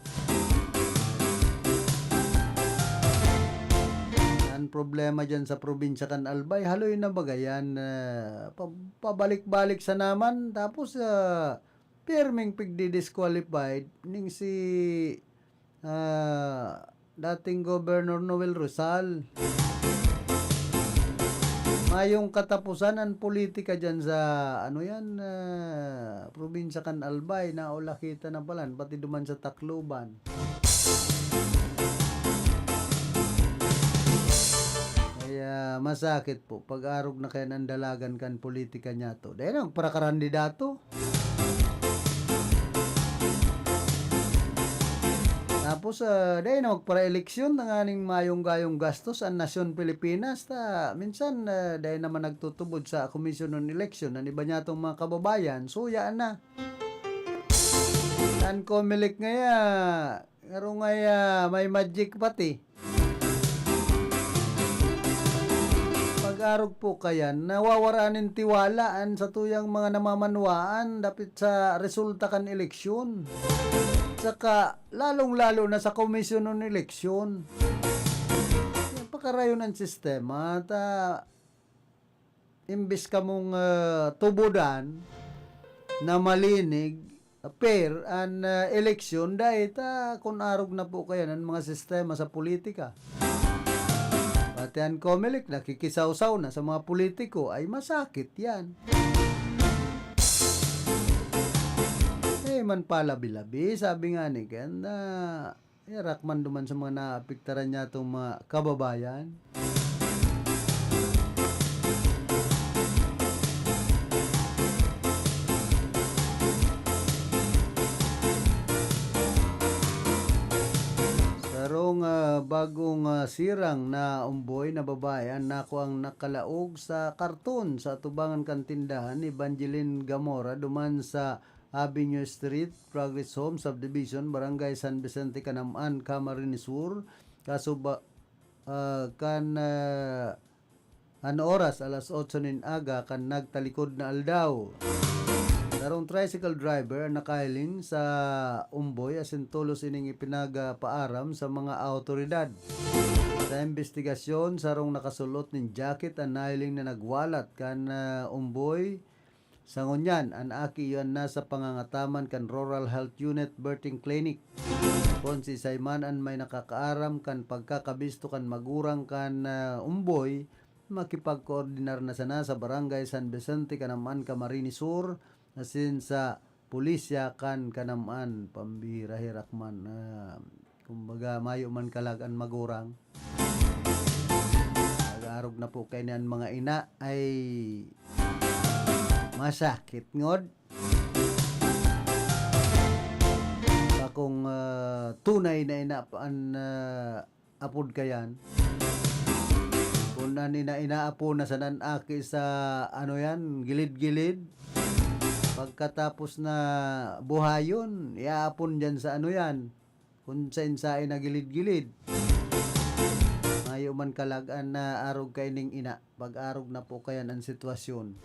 An problema diyan sa probinsya kan Albay, haloy na baga yan, ah, pa-, pabalik-balik sa naman, tapos, ah, pirming pigdi-disqualified ning si, ah, dating Governor Noel Rosal. Mayong katapusan an politika diyan sa, ano yan, ah, probinsya kan Albay, naulakitan na palan, pati duman sa Tacloban. Kaya masakit po, pag-arog na kaya ang dalagan kan politika niya to. Dahil ang para karandidato. Tapos, ah, dai na magpara-eleksyon, tanganing mayong gayong gastos an nasyon Pilipinas. Ta, minsan, ah, dai naman nagtutubod sa Commission on Election. An iba niya tong mga kababayan, suya na. An Comelec ngaya, ngaro ngaya, may magic pati. Pag-arog po kayan, nawawara nin tiwala an satuyang mga namamanwaan dapit sa resulta kan eleksyon. Saka, lalong-lalo na sa Komisyon ng Eleksyon. Pakarayon ang sistema, ta imbis kamong, ah, tubodan na malinig, fair an, ah, eleksyon, dai ta kun arog na po kayan an mga sistema sa politika. Pati an Comelec nakikisawsaw na sa mga politiko, ay masakit yan. Eh, man palabi-labi, sabi nga ni Ken, na Herak man duman sa mga naapektaran niyatong mga kababayan. Sarong, ah, bagong, ah, sirang na umboy na babae an nakuang nakalaog sa karton sa atubangan kan tindahan ni Evangeline Gamora duman sa Avenue Street, Progress Home Subdivision, Barangay San Vicente, Canam-an, Camarines Sur, kasuba-, ah, kan, ah, an oras, alas otso nin aga kan nagtalikod na aldaw. Sarong tricycle driver an nakahiling sa umboy asin tolos ining ipinagpaaram sa mga awtoridad. Sa imbestigasyon, sarong nakasul-ot nin jacket an nahiling na nagwalat kan, ah, umboy. Sa ngunyan, an aki iyo an nasa pangangataman kan Rural Health Unit Birthing Clinic. Kun siisay man an may nakakaaram kan pagkakabisto kan magurang kan, ah, umboy, makipagkoordinar na sana sa Barangay San Vicente, Canam-an, Camarines Sur, asin sa pulisya kan Canam-an. Pambihira, herak man, ah, kumbaga, mayo man kalag an magurang. Pag-arog na po kaini an mga ina ay masakit ngod. Bakong, ah, tunay na ina pa an, ah, apod kayan. Kun an ina, inaapo na sana an aki sa, ano yan, gilid-gilid. Pagkatapos na buhayon, iaapon dyan sa, ano yan, kun saen-saen na gilid-gilid. Mayo man kalag-an na arog kaining ina, pag-arog na po kayan an sitwasyon.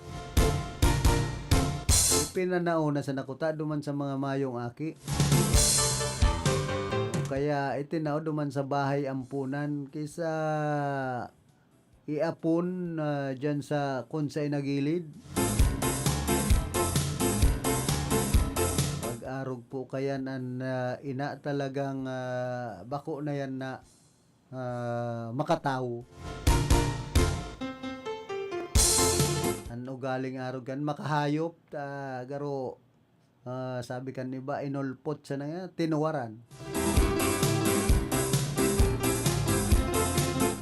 Ipinanaw na sana kuta duman sa mga mayong aki. Kaya itinaw duman sa bahay ampunan kaysa iapon, ah, dyan sa kun sa inagilid. Pag-arog po kayan an, ah, ina talagang, ah, bako na yan na, ah, makatawo. An ugaling arog kan makahayop, ah, garo Ah, sabi kan iba, inulpot siya na nga, tinuwaran.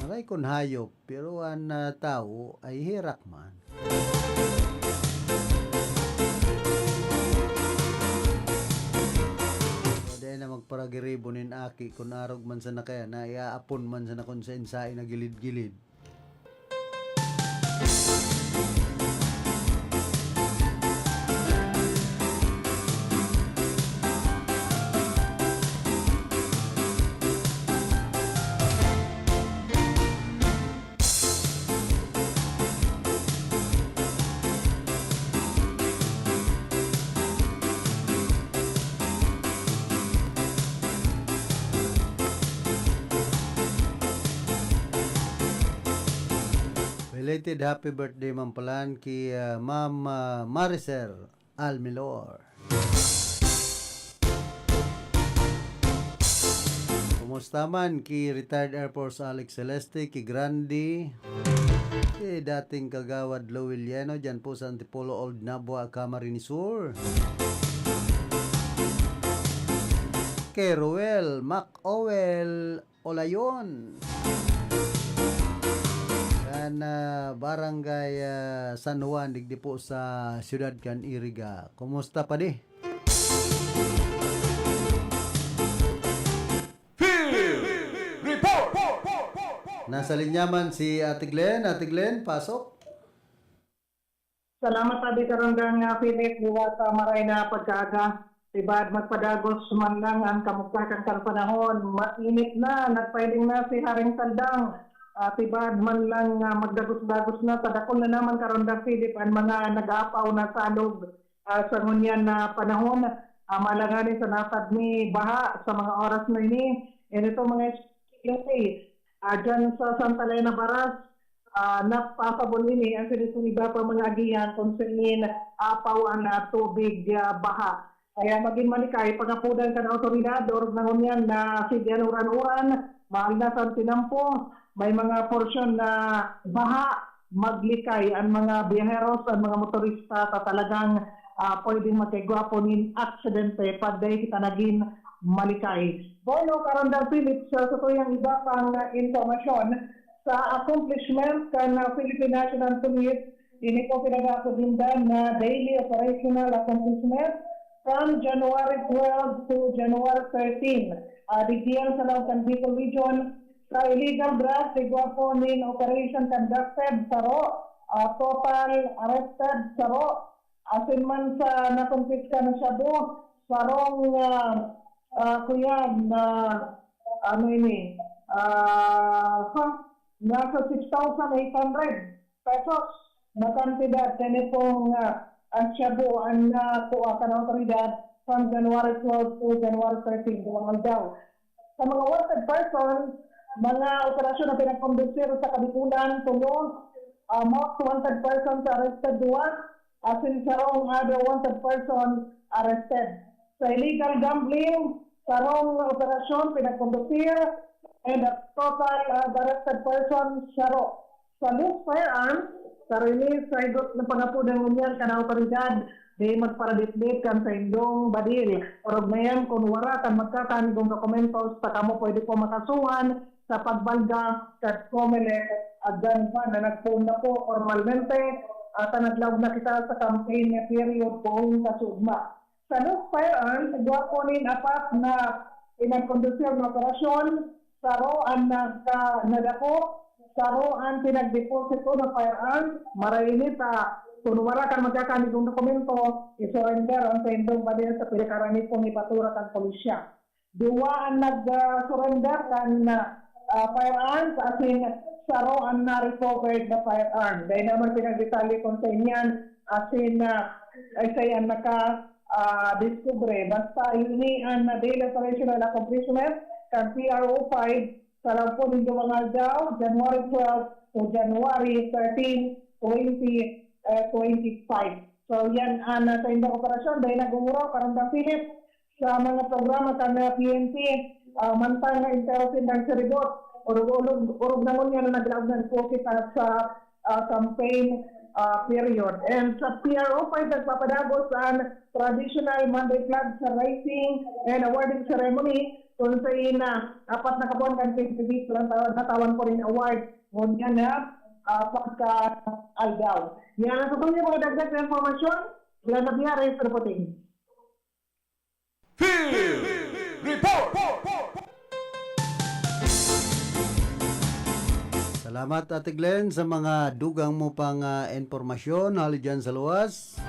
Aray kun hayop, pero an, ah, tawo ay herak man. So, di na magparagiribo nin aki kun arog man sana kaya na iaapon man sana kun saen-saen na gilid-gilid. Belated happy birthday man palan ki, ah, Ma'am, ah, Mariser Almilor. Kumusta man ki retired Air Force Alex Celeste, ki Grandi, ki dating Kagawad Louie Lieno, dyan po sa Antipolo Old Nabua, Camarines Sur. Ki Roel Mac Owel Olayon. Kan, ah, Barangay, ah, San Juan, digdi po sa siyudad kan Iriga. Kumusta, padi? Field Report! Nasa linya man si Ate Glenn. Ate Glenn, pasok. Salamat, Ate Karandang, ah, Philip, liwat sa maray na pagkaaga. Tibad magpadagos man lang an kamugtakan kan panahon. Mainit na, nagpailing na si Haring Taldang. Ah, tibad man lang, ah, magdagos-dagos na, padakol na naman, Karandang Philip, an mga nag-aapaw na salog, ah, sa ngunyan na panahon. Ah, malangani sa natad ni baha sa mga oras na ini. Ini itong mga estudyante, ah, dyan sa Santa Elena Baras, ah, napasabon ini ang sinisining iba pa mga agihan kung saan apaw an, ah, tubig, ah, baha. Kaya magin malikay, pangapodan kan awtoridad, orog na ngunyan na sige an uran-uran, maal na sa tinampo, may mga porsyon na baha, maglikay an mga biyaheros, an mga motorista, ta talagang, ah, pwedeng magkaigwa po nin aksidente, pag dai kita nagin malikay. Bueno, Karandang Philip, sa satuyang iba pang, ah, impormasyon, sa accomplishment kan, ah, Philippine National Police, ini po pinag-aapod ninda na daily operational accomplishment from January twelve to January thirteen. Ah, digdi yan sa laog kan Bicol Region, sa illegal drugs, igwa po nin operation conducted, saro, ah, total arrested, saro, asin man sa nakumpiska na shabu, sarong, ah, ah, kuyan na, ano ini, ah, ha? Nasa six thousand eight hundred pesos na kantidad. Kani pong, ah, ang shabu, ang nakuha kan awtoridad from January twelve to January thirteen, duwang aldaw. Sa mga wanted persons, mga operasyon na pinagkondusir sa Kabikulan, tulo, ah, most wanted persons arrested, duwa, asin sarong other wanted person arrested. Sa illegal gambling, sarong operasyon pinagkondusir, and a total, ah, arrested person, saro. Sa loose firearms, sa release sa higot na pangapodan ngunyan kan awtoridad, di magparaditdit kan saindong badil. Orog na yan, kun wara kan magkakanigong dokumento, sa kamo pwede po makasuhan sa pagbalda kan Comelec, adan pa na nagpoon na po formalmente, at naglaog na kita sa campaign period poon kasugma. Sa loose firearms, igwa po nin apat na pinagkondusir na operasyon, saro an nagka-, nadako, saro an pinagdeposito na firearms, maray ini ta kun wara kan magkakanigong dokumento, isurrender an saindong badil sa pinakaranipon ni patura kan pulisya. Duwa an nag, ah, surrender kan, ah, firearms, asin saro an na-recovered na firearm. Dai naman pinagdetalye kung sa inyan, asin, ah, ay sa iyan naka, ah, diskubre. Basta ini an, ah, daily operational accomplishment kan P R O five sa laog po nin duwang aldaw, January twelve to January thirteen, twenty, eh, twenty-five. So, yan an, ah, saindong operasyon. Dai nag-uuraw, Karandang Philip, sa mga programa kan, ah, P N P, ah, mantang na entero sindang siribot. Orog-orog, orog na ngunyan na naglaog na po kita sa, ah, campaign, ah, period. And sa P R O five, nagpapadagos an traditional Monday flag sa raising and awarding ceremony, kung sa ina, apat na kabuan kan P N P, natawan po rin award. Ngunyan na, ah, pagka-aldaw. Yan ang sa mga dagdag na impormasyon. Glenda Biares reporting. Field Report! Salamat, Ate Glenn, sa mga dugang mo pang, ah, impormasyon hali dyan sa luwas.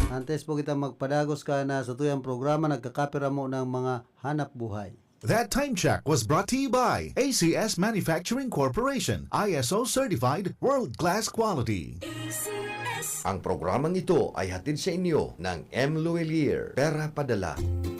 Antes po kita magpadagos ka na sa tuyang programa, nagkakapira mo ng mga hanap buhay. That time check was brought to you by A C S Manufacturing Corporation, I S O certified, world-class quality. A C S. Ang programang ito ay hatid sa inyo ng M. Luelier, Pera Padala.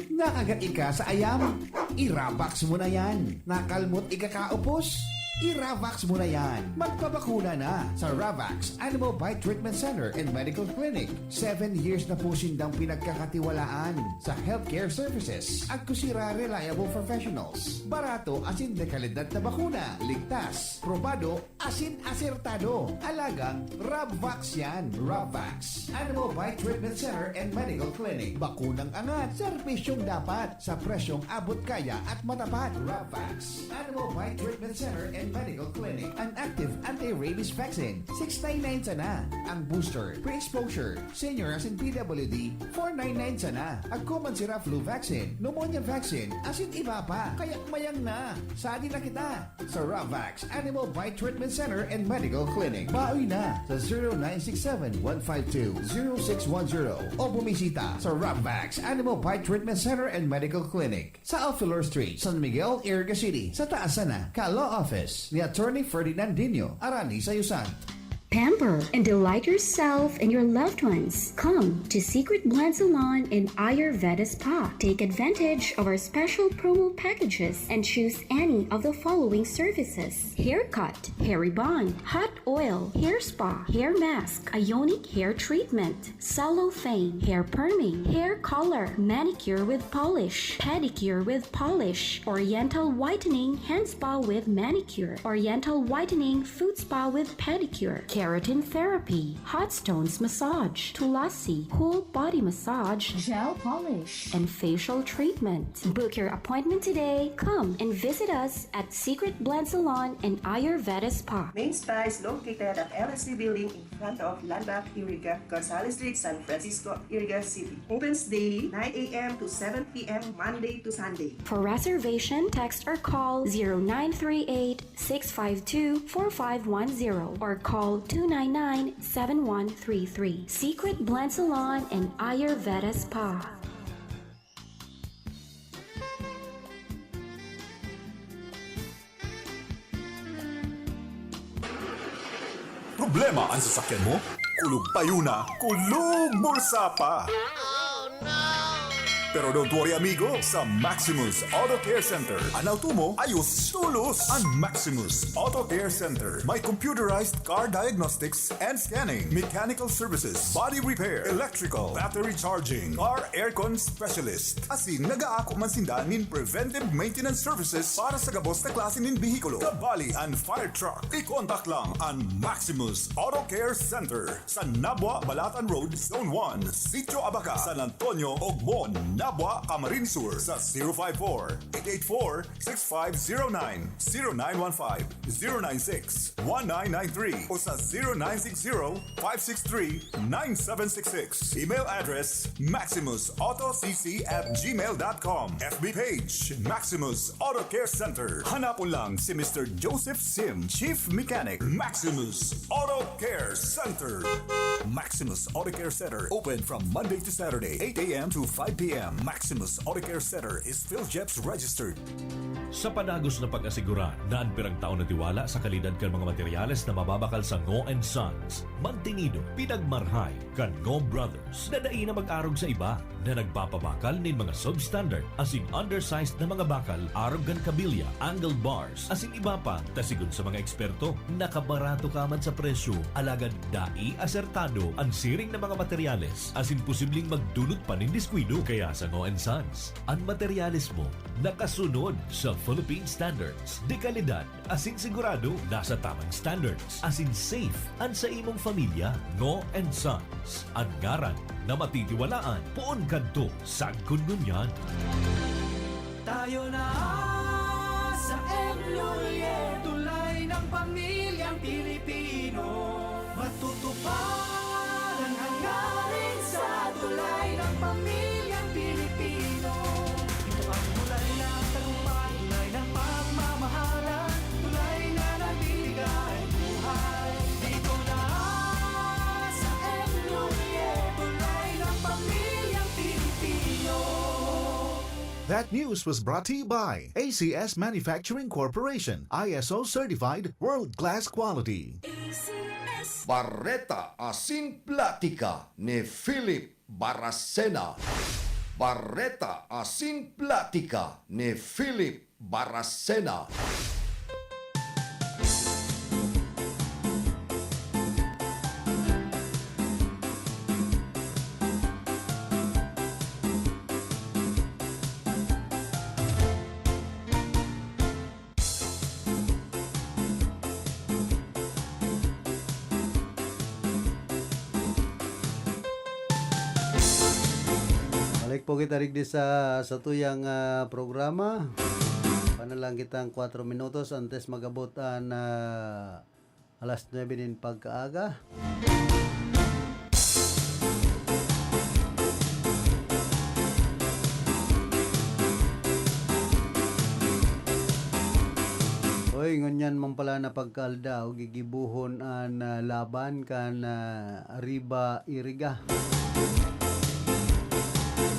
Nakagat ika sa ayam? Irabox mo na yan. Nakalmot ika kaupos? I-Ravax mo na yan! Magpabakuna na sa Ravax Animal Bite Treatment Center and Medical Clinic. Seven years na po sindang pinagkakatiwalaan sa healthcare services. Agkusira reliable professionals. Barato asin de kalidad na bakuna. Ligtas, probado, asin asertado. Alagang Ravax yan. Ravax Animal Bite Treatment Center and Medical Clinic. Bakunang angat, serbisyong dapat, sa presyong abot kaya at matapat. Ravax Animal Bite Treatment Center and Medical Clinic. An active anti-rabies vaccine, six nine nine sana. Ang booster, pre-exposure, senior asin P W D, four nine nine sana. Agko man sira flu vaccine, pneumonia vaccine, asin iba pa. Kaya mayang na, sadi na kita sa Ravax Animal Bite Treatment Center and Medical Clinic. Baoy na sa zero nine six seven, one five two, zero six one zero o bumisita sa Ravax Animal Bite Treatment Center and Medical Clinic sa Alfilor Street, San Miguel, Iriga City, sa taas sana ka Law Office ni Attorney Ferdinandinho Arani Sayusan. Pamper and delight yourself and your loved ones. Come to Secret Blend Salon and Ayurveda Spa. Take advantage of our special promo packages and choose any of the following services: haircut, hair rebond, hot oil, hair spa, hair mask, ionic hair treatment, cellophane, hair perming, hair color, manicure with polish, pedicure with polish, oriental whitening, hand spa with manicure, oriental whitening, foot spa with pedicure, keratin therapy, hot stones massage, tulasi, whole body massage, gel polish, and facial treatment. Book your appointment today. Come and visit us at Secret Blend Salon and Ayurveda Spa. Main Spa is located at L S C Building in front of Landmark Iriga, Gonzales Street, San Francisco, Iriga City. Opens daily, nine a.m. to seven p.m., Monday to Sunday. For reservation, text or call zero nine three eight, six five two, four five one zero or call two nine nine, seven one three three. Secret Blend Salon and Ayurveda Spa. Problema an sasakyan mo? Kulog payo na, kulog bulsa pa! Pero don't worry, amigo, sa Maximus Auto Care Center, an auto mo ayos tolos. An Maximus Auto Care Center may computerized car diagnostics and scanning, mechanical services, body repair, electrical, battery charging, car aircon specialist, asin nag-aako man sinda nin preventive maintenance services para sa gabos na klase nin behikulo, kabali an fire truck. I-contact lang an Maximus Auto Care Center sa Nabua, Balatan Road, Zone one, Sitio Abaca, San Antonio, Ogmon, Nabua, Camarines Sur, sa zero five four, eight eight four, six five zero nine, zero nine one five, zero nine six, one nine nine three o sa zero nine six zero, five six three, nine seven six six. Email address, maximus auto c c at gmail dot com. F B page, Maximus Auto Care Center. Hanapon lang si Mister Joseph Sim, Chief Mechanic, Maximus Auto Care Center. Maximus Auto Care Center, open from Monday to Saturday, eight a.m. to five p.m. Maximus Auto Care Center is PhilGEPS registered. Sa padagos na pag-asigurar na an pirang tao na tiwala sa kalidad kan mga materyales na mababakal sa Ngo and Sons, mantinido, pinagmarhay kan Ngo Brothers na dai na mag-arog sa iba na nagpapabakal nin mga substandard asin undersized na mga bakal arog kan kabilya, angle bars, asin iba pa, ta sigon sa mga eksperto, nakabarato ka man sa presyo, alagad dai asertado an siring na mga materyales asin posibleng magdulot pa nin diskuido. Kaya sa Ngo and Sons, an materyales mo nakasunod sa Philippine standards, de kalidad asin sigurado nasa tamang standards asin safe an sa imong pamilya. Ngo and Sons, an ngaran na matitiwalaan poon kadto sagkod ngunyan. Tayo na sa M Lhuillier, tulay ng pamilyang Pilipino. Matutupad ang hangarin sa tulay ng pamilyang Pilipino. Ito ang tulay ng tagumpay, tulay ng pagmamahalan, tulay na nagbibigay buhay. Dito na sa M Lhuillier, tulay ng pamilyang Pilipino. That news was brought to you by A C S Manufacturing Corporation, I S O certified, world-class quality. Bareta asin platika ni Philip Baracena. Bareta asin platika ni Philip Baracena. Balik po kita digdi sa satuyang, ah, programa. Pana lang kitang kwatro minutos antes mag-abot an, ah, alas nuebe nin pagkaaga. Oy, ngunyan man pala na pagkaaldaw, gigibohon an, ah, laban kan, ah, Arriba Iriga.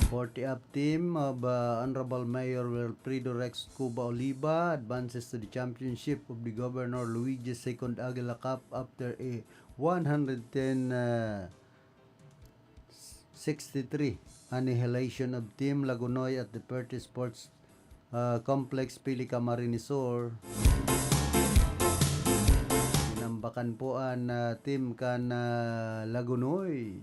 Forty up team of, uh, Honorable Mayor Wilfredo Rex Cuba Oliva advances to the championship of the Governor Luigi Second Aguila Cup after a one hundred ten, uh, sixty-three annihilation of Team Lagunoy at the Perti Sports, uh, Complex, Pili, Camarines Sur. Inambakan po an, uh, team kan, uh, Lagunoy.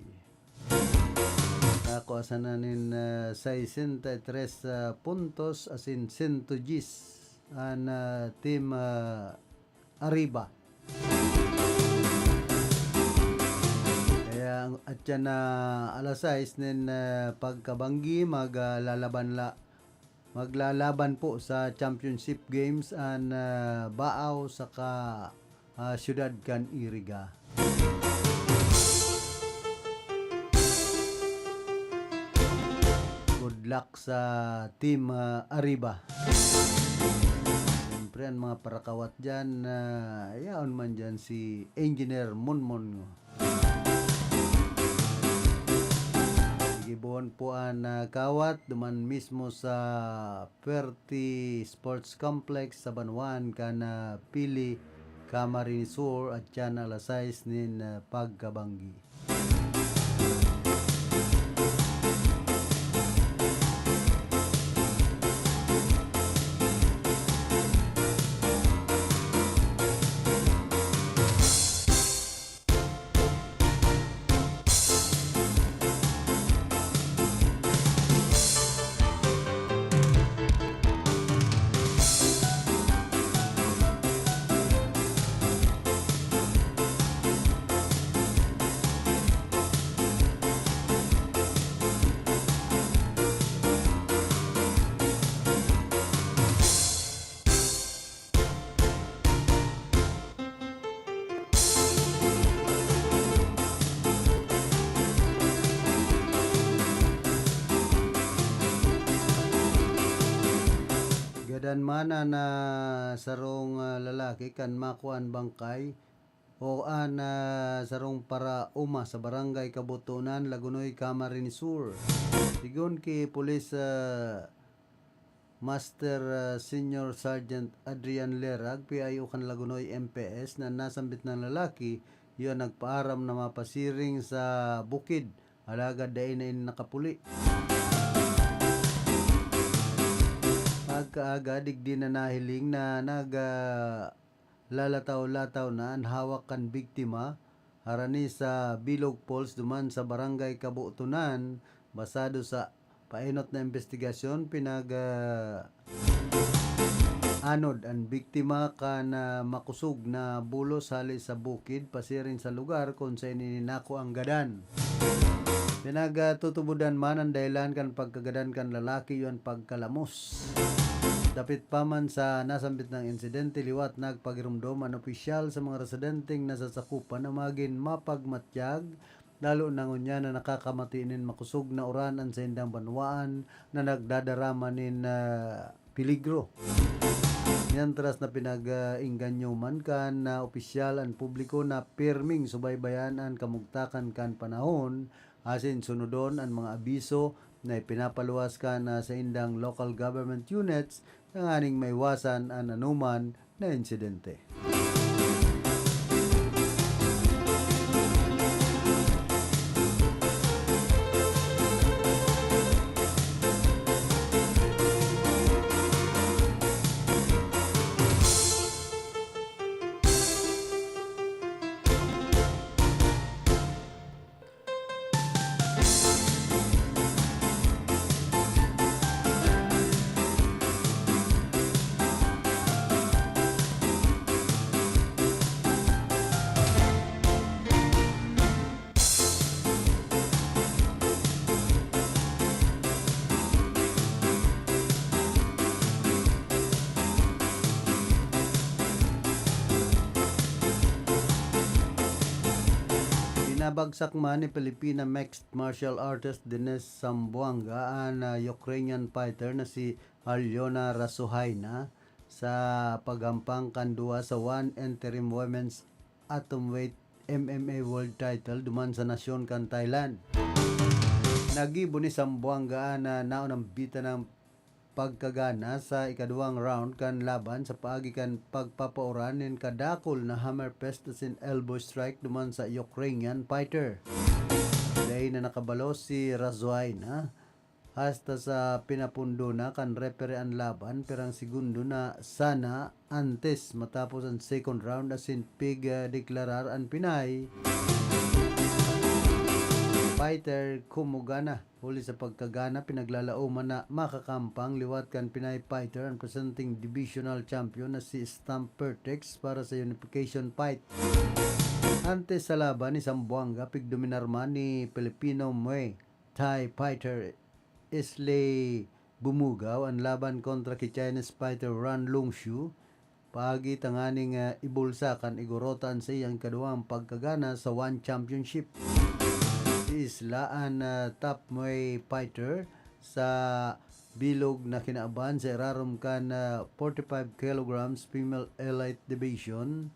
Nakua sana nin, ah, sesenta y tres, ah, puntos, asin sento dyes an, ah, Team, ah, Arriba. Kaya ang, at yan na alas sais nin, ah, pagkabanggi, mag, ah, lalaban la, maglalaban po sa Championship Games an, ah, Baao saka, ah, siyudad kan Iriga. Good luck sa Team, ah, Arriba. Siyempre, ang mga parakawat dyan, ah, yaon man dyan si Engineer Monmon. Gibohon po an, ah, kawat duman mismo sa Perti Sports Complex sa banwaan kan, ah, Pili, Camarines Sur, at yan alas sais nin, ah, pagkabanggi. Gadan man an, ah, sarong, ah, lalaki kan makua an bangkay o an, ah, sarong paraoma sa Barangay Kabutunan, Lagunoy, Camarines Sur. Sigon ki Police, ah, Master, ah, Senior Sergeant Adrian Lerag, P I O kan Lagunoy M P S, na nasambit na lalaki, iyo an nagpaaram na mapasiring sa bukid, alagad dai na ini nakapuli. Pagkaaga, digdi na nahiling na nag, ah, lalataw-lataw na an hawak kan biktima, harani sa Bilog Falls duman sa Barangay Kabutunan, basado sa painot na imbestigasyon, pinag, ah, anod an biktima kan, ah, makosog na bulos hale sa bukid pasiring sa lugar kun saen ini nakuang gadan. Pinagtutubodan man an dahelan kan pagkagadan kan lalaki iyo an pagkalamos. Dapit pa man sa nasambit na insidente, liwat nagpagiromdom an opisyal sa mga residenteng nasasakupan na magin mapagmatyag, lalo na ngunyan na nakakamati nin makosog na uran an saindang banwaan na nagdadarama nin, ah, peligro. Mientras na pinag-, ah, engganyo man kan, ah, opisyal an publiko na pirming subaybayan an kamugtakan kan panahon asin sunodon an mga abiso na ipinapaluwas kan, ah, saindang local government units tanganing maiwasan an anoman na insidente. Nabagsak man ni Filipina mixed martial artist Denise Sambuanga an, ah, Ukrainian fighter na si Alyona Rasohaina sa paghampang kan duwa sa one interim women's atomweight M M A world title duman sa nasyon kan Thailand. Nagibo ni Sambuanga an, ah, naunang bitanang pagkagana sa ikaduwang round kan laban sa paagi kan pagpapaoran nin kadakul na hammer fist asin elbow strike duman sa Ukrainian fighter. Dai na nakabalo si Rasohaina hasta sa pinapundo na kan referee an laban, pirang segundo na sana antes matapos an second round asin pig, ah, deklarar an Pinay fighter kumugana. Huli sa pagkagana, pinaglalaoman na makakampang liwat kan Pinay fighter an presenting divisional champion na si Stamp Vertex para sa unification fight. Antes sa laban ni Sambuanga, pigdominar man ni Filipino Muay Thai fighter Isley Bumugaw an laban kontra ki Chinese fighter Ran Lungshu. Paagi tanganing, ah, ibulsa kan Igorota an saiyang ikaduwang pagkagana sa One Championship. Si Isla an, ah, top Muay fighter sa bilog na kinaban sa irarom kan, ah, forty-five kilograms female elite division,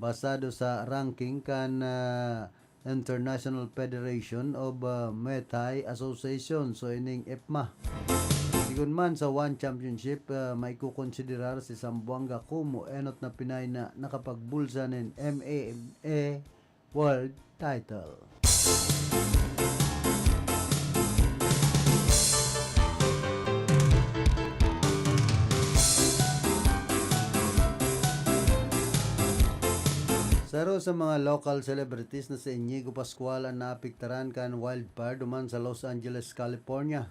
basado sa ranking kan, ah, International Federation of, ah, Muay Thai Association, so ining ipma. Sigon man sa One Championship, ah, maikokonsiderar si Sambuanga komo enot na Pinay na nakapagbulsa nin M M A world title. Saro sa mga local celebrities na si Inigo Pascual an naapektaran kan wildfire duman sa Los Angeles, California.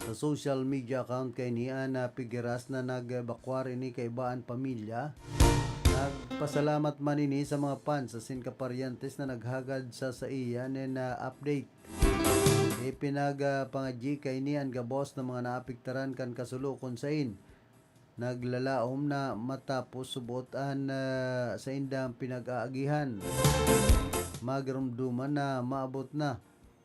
Sa social media account kaini an, ah, pigiras na nagbakwar ini kaiba an pamilya. Nagpasalamat man ini sa mga fans asin kaparyentes na naghagad sa saiya nin, ah, update. Ipinag, ah, pangadyi kaini an gabos na mga naapektaran kan kasulo kun sain naglalaom na matapos subot an, ah, saindang pinag-aagihan. Magarumduman na maabot na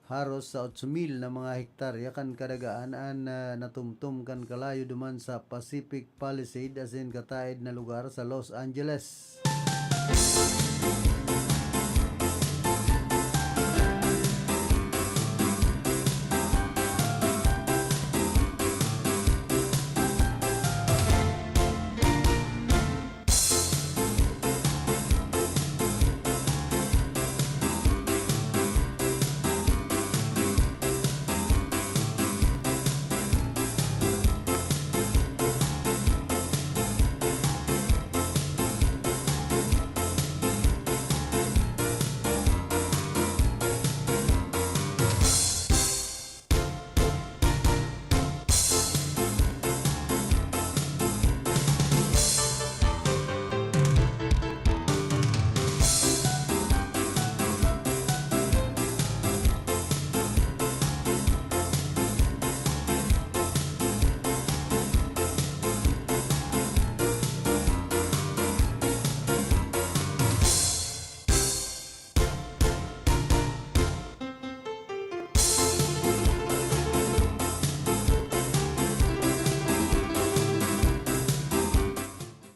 haros sa otso mil na mga hektarya kan kadagaan an, ah, natumtom kan kalayo duman sa Pacific Palisade asin kataed na lugar sa Los Angeles.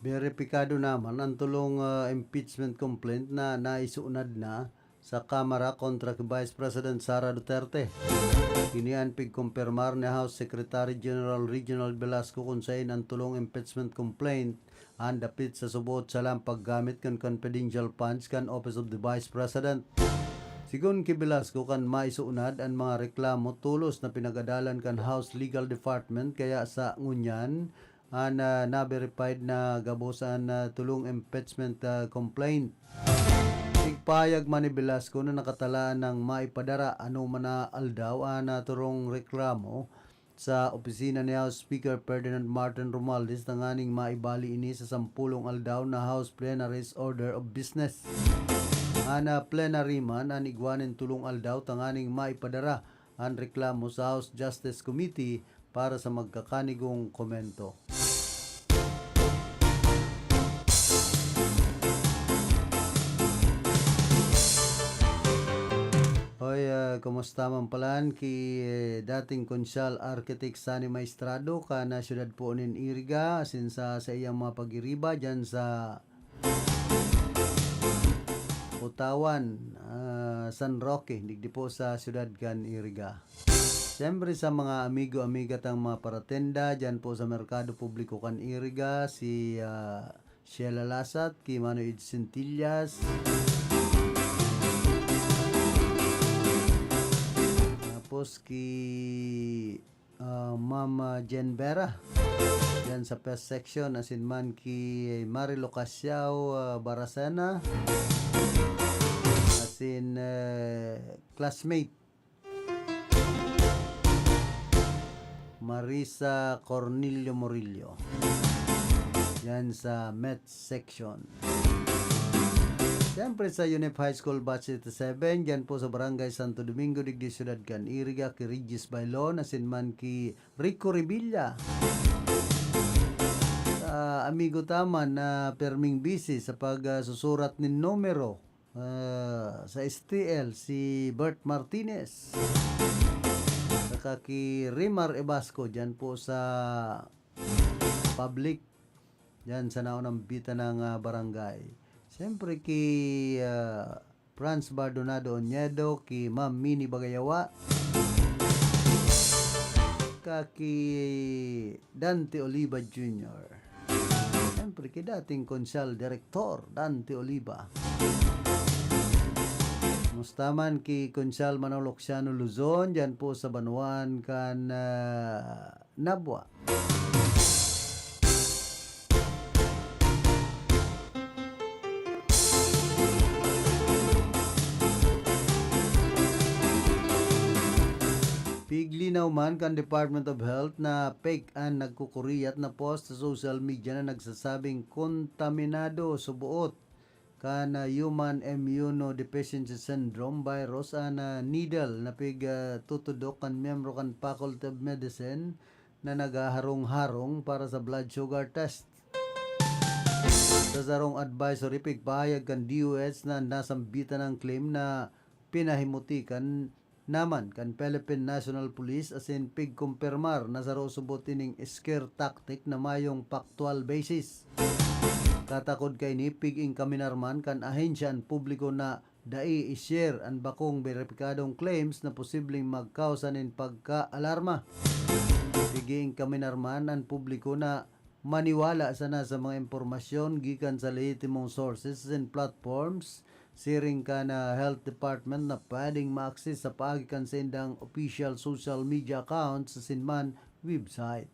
Beripikado naman an tolong, ah, impeachment complaint na naisunad na sa Kamara kontra ki Vice President Sara Duterte. Ini an pigkumpirmar ni House Secretary General Reginald Velasco kun sain an tolong impeachment complaint an dapit sa subot sa lang paggamit kan confidential funds kan Office of the Vice President. Sigon ki Velasco, kan maisunad an mga reklamo, tolos na pinag-adalan kan House Legal Department, kaya sa ngunyan, an, ah, na-verified na gabos an, ah, tolong impeachment, ah, complaint. Igpahayag man ni Velasco na nakatalaan nang maipadara anoman na aldaw an, ah, tolong reklamo sa opisina ni House Speaker Ferdinand Martin Romualdez tanganing maibali ini sa sampolong aldaw na House Plenary's Order of Business. An, ah, plenary man an igwa nin tolong aldaw tanganing maipadara an reklamo sa House Justice Committee para sa magkakanigong komento. Kumusta man palan ki, eh, dating Konsyal Architect Sunny Maestrado kan, ah, siyudad po nin Iriga, asin sa saiyang mga pagiriba diyan sa Utawan, ah, San Roque, digdi po sa siyudad kan Iriga. Siyempre sa mga amigo-amiga tang mga paratenda diyan po sa Merkado Publiko kan Iriga, si, ah, Sheila Lasat, ki Mano Ed Centillas. Tapos ki, ah, Ma'am, ah, Jen Vera, diyan sa Pest Section, asin man ki Marilo Casiao, ah, Baracena, asin, eh, classmate Marisa Cornelio Murillo. Yan sa Met Section. Siyempre sa UNEP High School Batch eighty-seven, dyan po sa Barangay Santo Domingo, digdi siyudad kan Iriga, ki Regis Bailon, asin man ki Rico Revilla. Sa amigo ta man na perming busy sa pag, ah, susurat nin numero, ah, sa S T L, si Bert Martinez. Saka ki Rimar Ebasco, dyan po sa public, dyan sa naunang bitanang, ah, barangay. Siyempre ki, ah, Franz Bardonado Oñedo, ki Ma'am Mini Bagayawa, ka ki Dante Oliva Junior. Siyempre, ki dating Konsyal Direktor Dante Oliva. Musta man ki Konsyal Manolo Xiano Luzon, dyan po sa banwaan kan, ah, Nabua. Piglinaw man kan Department of Health na fake an nagkukuriyat na post sa social media na nagsasabing kontaminado sa buot kan, ah, Human Immunodeficiency Syndrome virus an, ah, needle na pig, ah, tutudok kan miyembro kan Faculty of Medicine na naghaharong-harong para sa blood sugar test. Sa sarong advisory, pigpahayag kan D O H na nasambitan ang claim na pinahimutikan naman kan Philippine National Police asin pigkumpirmar na saro subot ining scare tactic na mayong factual basis. Katakod kaini, pig-ingkaminar man kan ahensya an publiko na dai i-share an bakong beripikadong claims na posibleng magkausa nin pagkaalarma. Pig-ingkaminar man an publiko na maniwala sana sa mga impormasyon gikan sa lehitimong sources and platforms, siring kan, ah, Health Department na pwedeng ma-access sa paagi kan saindang official social media accounts asin man website.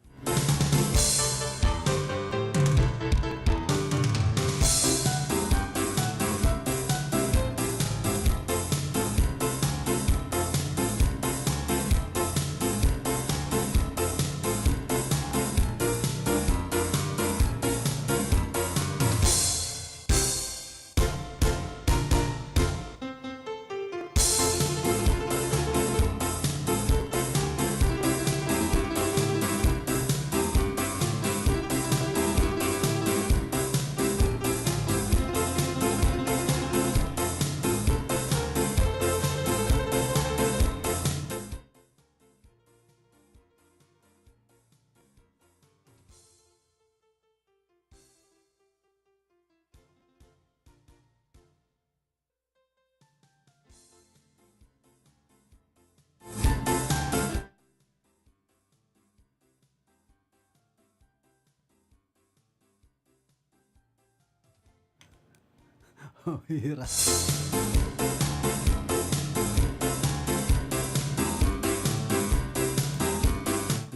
Hira.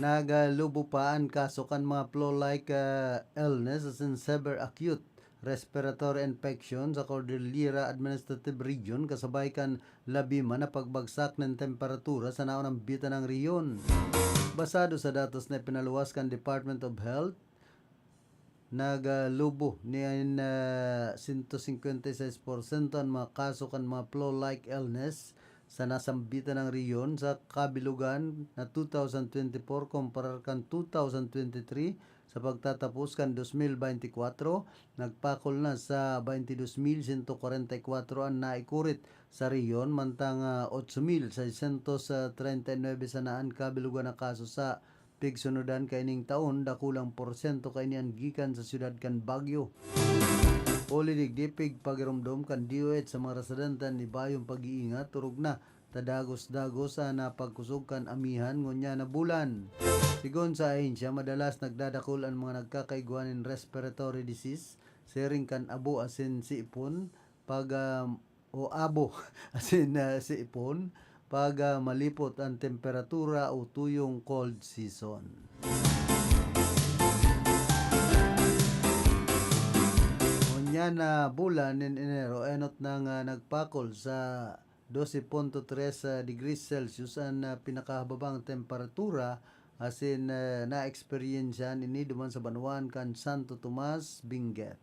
Nagalubo pa an kaso kan mga flu-like, ah, illness asin severe acute respiratory infection sa Cordillera Administrative Region, kasabay kan labi man na pagbagsak nin temperatura sa naunang bitanang rehiyon. Basado sa datos na ipinaluwas kan Department of Health, nagalubo nin, ah, sento singkwenta y seis porsyento an mga kaso kan mga flu-like illness sa nasambitan nang rehiyon sa kabilugan na two thousand twenty-four kumparar kan two thousand twenty-three, Sa pagtatapos kan dos mil baynte kwatro, nagpakol na sa baynte dos mil sento kwarenta y kwatro an naikurit sa rehiyon, mantang, ah, otso mil seiscientos treinta y nuebe sana an kabilogan na kaso sa pigsunodan kaining taon, dakulang porsyento kaini an gikan sa siyudad kan Baguio. Huli digdi, pigpagiromdom kan D O H sa mga residente an ibayong pag-iingat, orog na ta dagos-dagos an, ah, pagkusog kan amihan ngunyan na bulan. Sigon sa ahensya, madalas nagdadakul an mga nagkakaigwa nin respiratory disease, siring kan abo asin sipon, pag, ah, o abo asin, ah, sipon, pag, ah, malipot an temperatura o tuyong cold season. Ngunyan na bulan nin Enero, enot nang, ah, nagpakol sa dose punto tres, ah, degrees Celsius an, ah, pinakahababang temperatura, asin, ah, naeksperyensyahan ini duman sa banwaan kan Santo Tomas, Benguet.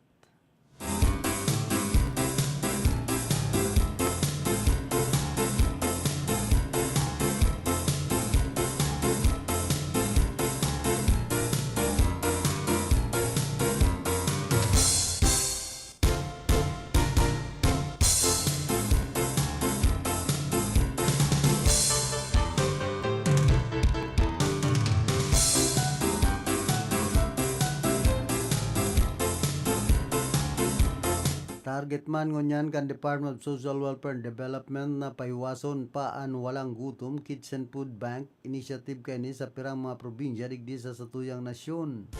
Target man ngunyan kan Department of Social Welfare and Development na pahiwason pa an Walang Gutom Kitchen Food Bank initiative kaini sa pirang mga probinsya digdi sa satuyang nasyon.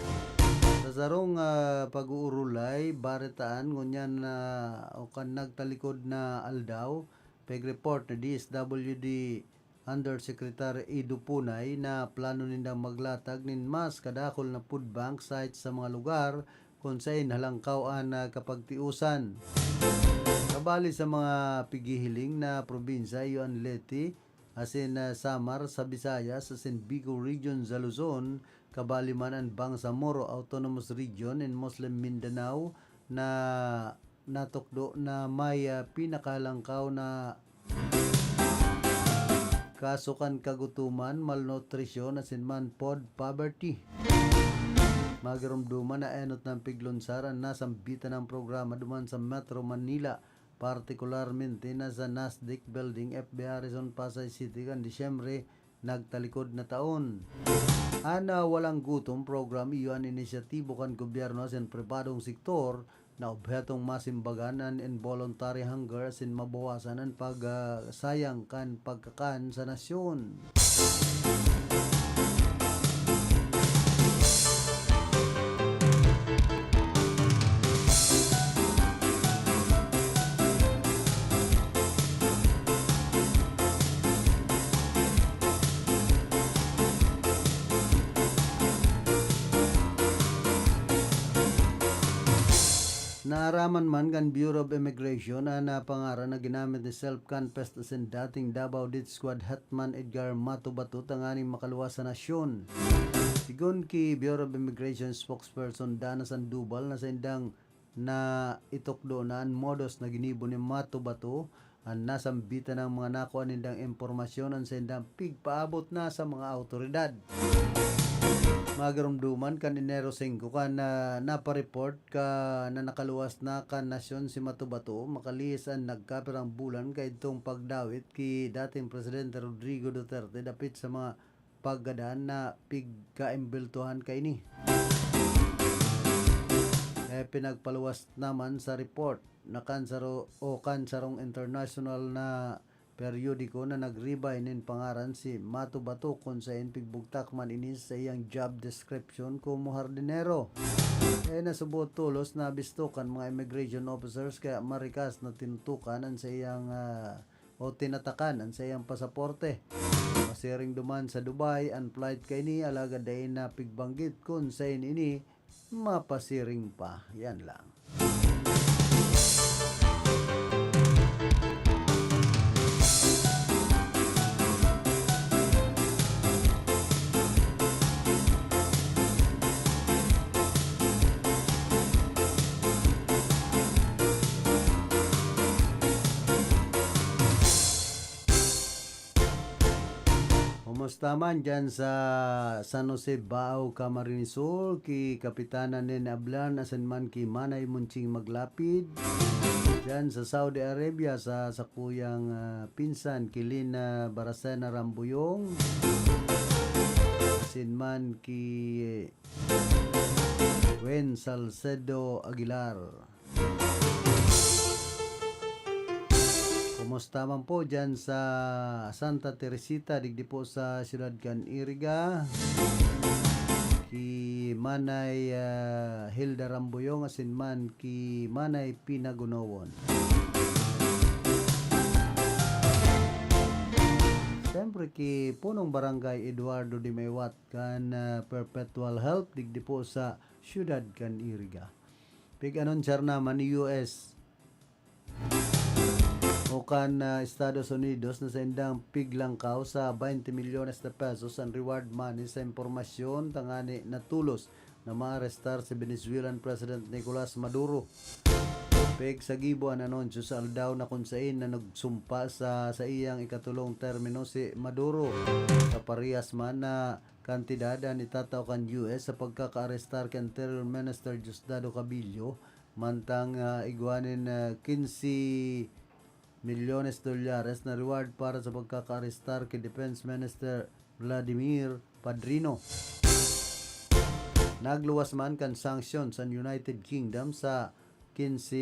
Sa sarong, ah, pag-uurulay, baretaan ngunyan na o kan nagtalikod na aldaw, pag-report ni D S W D Undersecretary Edo Punay na plano nindang maglatag nin mas kadakul na food bank sites sa mga lugar kun saen halangkaw an, ah, kapagtiusan. Kabali sa mga pighihiling na probinsya, iyo an Leyte, asin, ah, Samar sa Visayas, asin Bicol Region sa Luzon, kabali man an Bangsamoro Autonomous Region in Muslim Mindanao na natukdo na may, ah, pinakalangkaw na kaso kan kagutoman, malnutrisyon, asin man food poverty. Magiromdoman na enot nang piglunsar an nasambitan na programa duman sa Metro Manila, partikularmente na sa Nasdaq Building, F B Harrison, Pasay City, kan Disyembre nagtalikod na taon. An, ah, Walang Gutom Program iyo an inisyatibo kan gobyerno asin pribadong sektor na obhetong masimbagan an involuntary hunger asin mabawasan an pag, ah, sayang kan pagkakan sa nasyon. Naaraman man kan Bureau of Immigration an, ah, pangaran na ginamit ni self-confessed asin dating Davao Death Squad Hetman Edgar Mato Bato tanganing makaluwas sa nasyon. Sigon ki Bureau of Immigration spokesperson Dana Sandoval na saindang naitukdo na an modus na ginibo ni Mato Bato, an nasambitan nang mga nakua nindang impormasyon an saindang pigpaabot na sa mga awtoridad. Magiromdoman kan Enero singko kan, ah, napareport ka na nakaluwas na kan nasyon si Mato Bato, makalihis an nagkapirang bulan kaidtong pagdawit ki dating Presidente Rodrigo Duterte dapit sa mga paggadan na pigkaimbeltohan kaini. Kaya pinagpaluwas naman sa report na kan saro, o kan sarong international na periodiko na nagribay nin pangaran si Mato Bato, kun saen pigbugtak man ini sa iyang job description komo hardinero. Kaya nasubo tolos na bisto kan mga immigration officers kaya marikas na tinutukan an sa iyang, ah, o tinatakan an saiyang pasaporte. Pasiring duman sa Dubai an flight kaini, alagad dai na pigbanggit kun saen ini mapasiring pa. Yan lang. Homo Kumusta man dyan sa San Jose, Bao, Camarines Sur, ki Kapitana Nene Ablan, asin man ki Manay Munching Maglapid. Dyan sa Saudi Arabia, sa sakuyang, ah, pinsan, ki Lina Baracena Rambuyong. Asin man ki Gwen Salcedo Aguilar. Kumusta man po dyan sa Santa Teresita, digdi po sa siyudad kan Iriga? Ki Manay, ah, Hilda Rambuyong, asin man ki Manay Pinagunowon. Siyempre, ki Punong Barangay Eduardo Dimaywat kan, ah, Perpetual Help, digdi po sa siyudad kan Iriga. Pig-anunsiyar naman ni U S o kan, ah, Estados Unidos na saindang piglangkaw sa twenty milyones na pesos an reward money sa impormasyon tangani na tolos na maarestar si Venezuelan President Nicolas Maduro. Pig sa gibo an anunsyo sa aldaw na kun sain na nagsumpa sa saiyang ikatulong termino si Maduro. Kaparehas man na kantidad an itatao kan U S sa pagkakaarestar kan Interior Minister Diosdado Cabello, mantang, ah, igwa nin, ah, quince milyones dolyares na reward para sa pagkakaarestar ki Defense Minister Vladimir Padrino. Nagluwas man kan sanction sa United Kingdom sa quince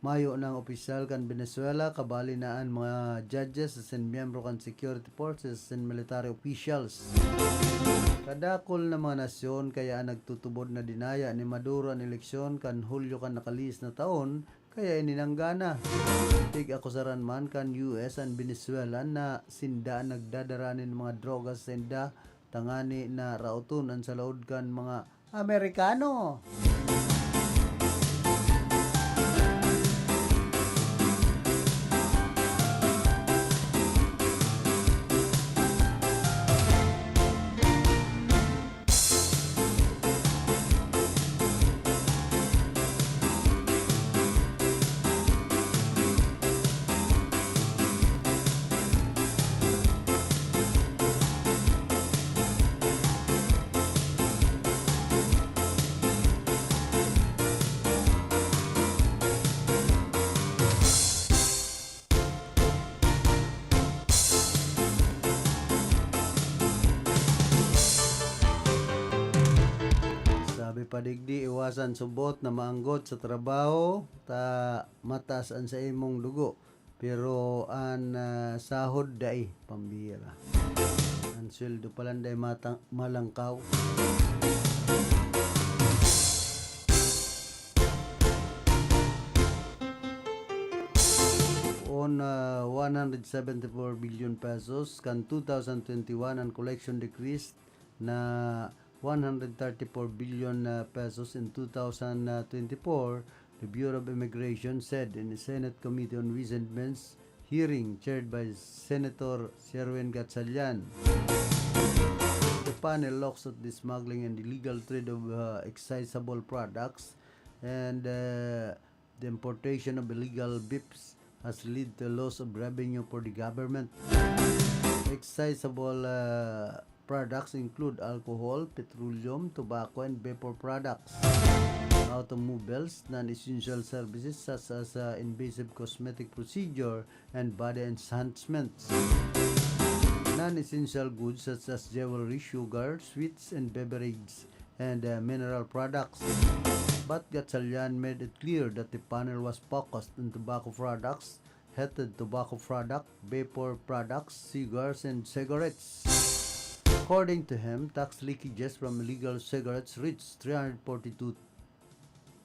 mayo nang opisyal kan Venezuela, kabali na an mga judges asin miyembro kan security forces asin military officials. Kadakul na mga nasyon kaya an nagtutubod na dinaya ni Maduro an eleksyon kan Hulyo kan nakalihis na taon, kaya ini nanggana. Pig-akusaran man kan U S an Venezuela na sinda an nagdadara nin mga droga sa sinda tangani na raoton an salaod kan mga Amerikano. Sabi pa digdi, iwasan subot na maanggot sa trabaho ta mataas an sa imong dugo, pero an, ah, sahod dai, pambihira. An sweldo pa lang dai mata-, malangkaw. On, ah, one hundred seventy-four billion pesos kan two thousand twenty-one, an collection decreased na one hundred thirty-four billion, ah, pesos in two thousand twenty-four, the Bureau of Immigration said in a Senate Committee on Resentments hearing chaired by Senator Sherwin Gatchalian. The panel looks at the smuggling and illegal trade of, uh, excisable products and, uh, the importation of illegal beeps has led to loss of revenue for the government. Excisable, uh, products include alcohol, petroleum, tobacco, and vapor products, automobiles, non-essential services such as, uh, invasive cosmetic procedure, and body enhancements. Non-essential goods such as jewelry, sugar, sweets, and beverages, and, uh, mineral products. But Gatchalian made it clear that the panel was focused on tobacco products, heated tobacco product, vapor products, cigars, and cigarettes. According to him, tax leakages from illegal cigarettes reached three hundred forty-two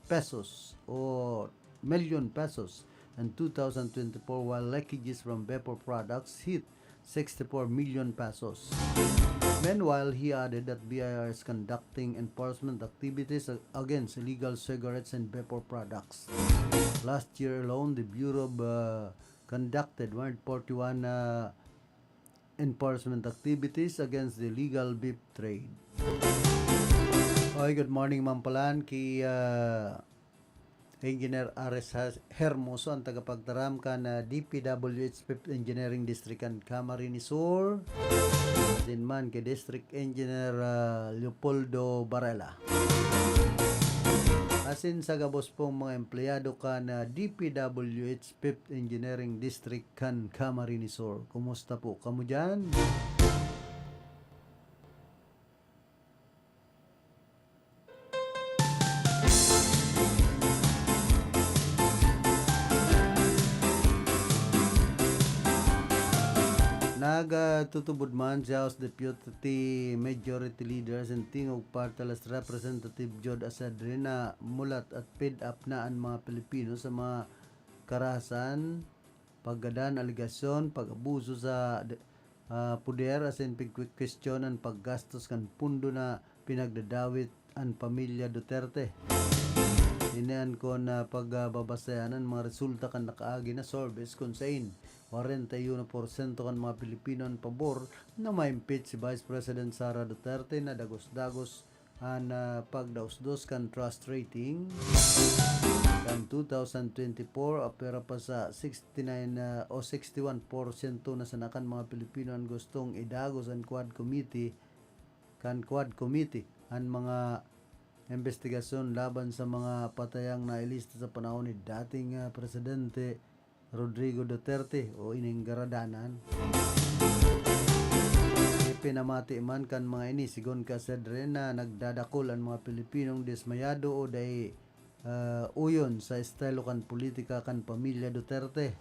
pesos or million pesos in two thousand twenty-four, while leakages from vapor products hit sixty-four million pesos. Meanwhile, he added that B I R is conducting enforcement activities a-, against illegal cigarettes and vapor products. Last year alone, the Bureau of, uh, conducted one hundred forty-one, uh, enforcement activities against the illegal beef trade. Oy, good morning, Ma'am Palan, ki, ah, Engineer Ares Has-, Hermoso, an tagapagtaram kan, ah, D P W H fifth Engineering District kan Camarines Sur. Asin man ki District Engineer, ah, Leopoldo Barela. Asin sa gabos pong mga empleyado kan, ah, D P W H fifth Engineering District kan Camarines Sur. Kumusta po kamo diyan? Nagtutubod man si House Deputy Majority Leader asin Tingog Party List Representative Jod Asadre na mulat at fed up na an mga Pilipino sa mga karahasan, paggadan, alegasyon, pag-abuso sa, ah, poder asin pigkwe-, kwestiyon an paggastos kan pondo na pinagdadawit an pamilya Duterte. Ini an kon, ah, pagbabasehan an mga resulta kan nakaagi na surveys kun sain kwarenta y uno porsyento kan mga Pilipino an pabor na ma-impeach si Vice President Sara Duterte na dagos-dagos an, ah, pagdaos-dos kan trust rating kan two thousand twenty-four, apwera pa sa sixty-nine, ah, o sixty-one porsyento na sana kan mga Pilipino an gustong idagos an Quad Committee, kan Quad Committee, an mga imbestigasyon laban sa mga patayang nailista sa panahon ni dating, ah, Presidente Rodrigo Duterte o ining garadanan. Ipinamati man kan mga ini, sigon ka Sedre, na nagdadakul an mga Pilipinong dismayado o dai, ah, uyon sa estilo kan politika kan pamilya Duterte.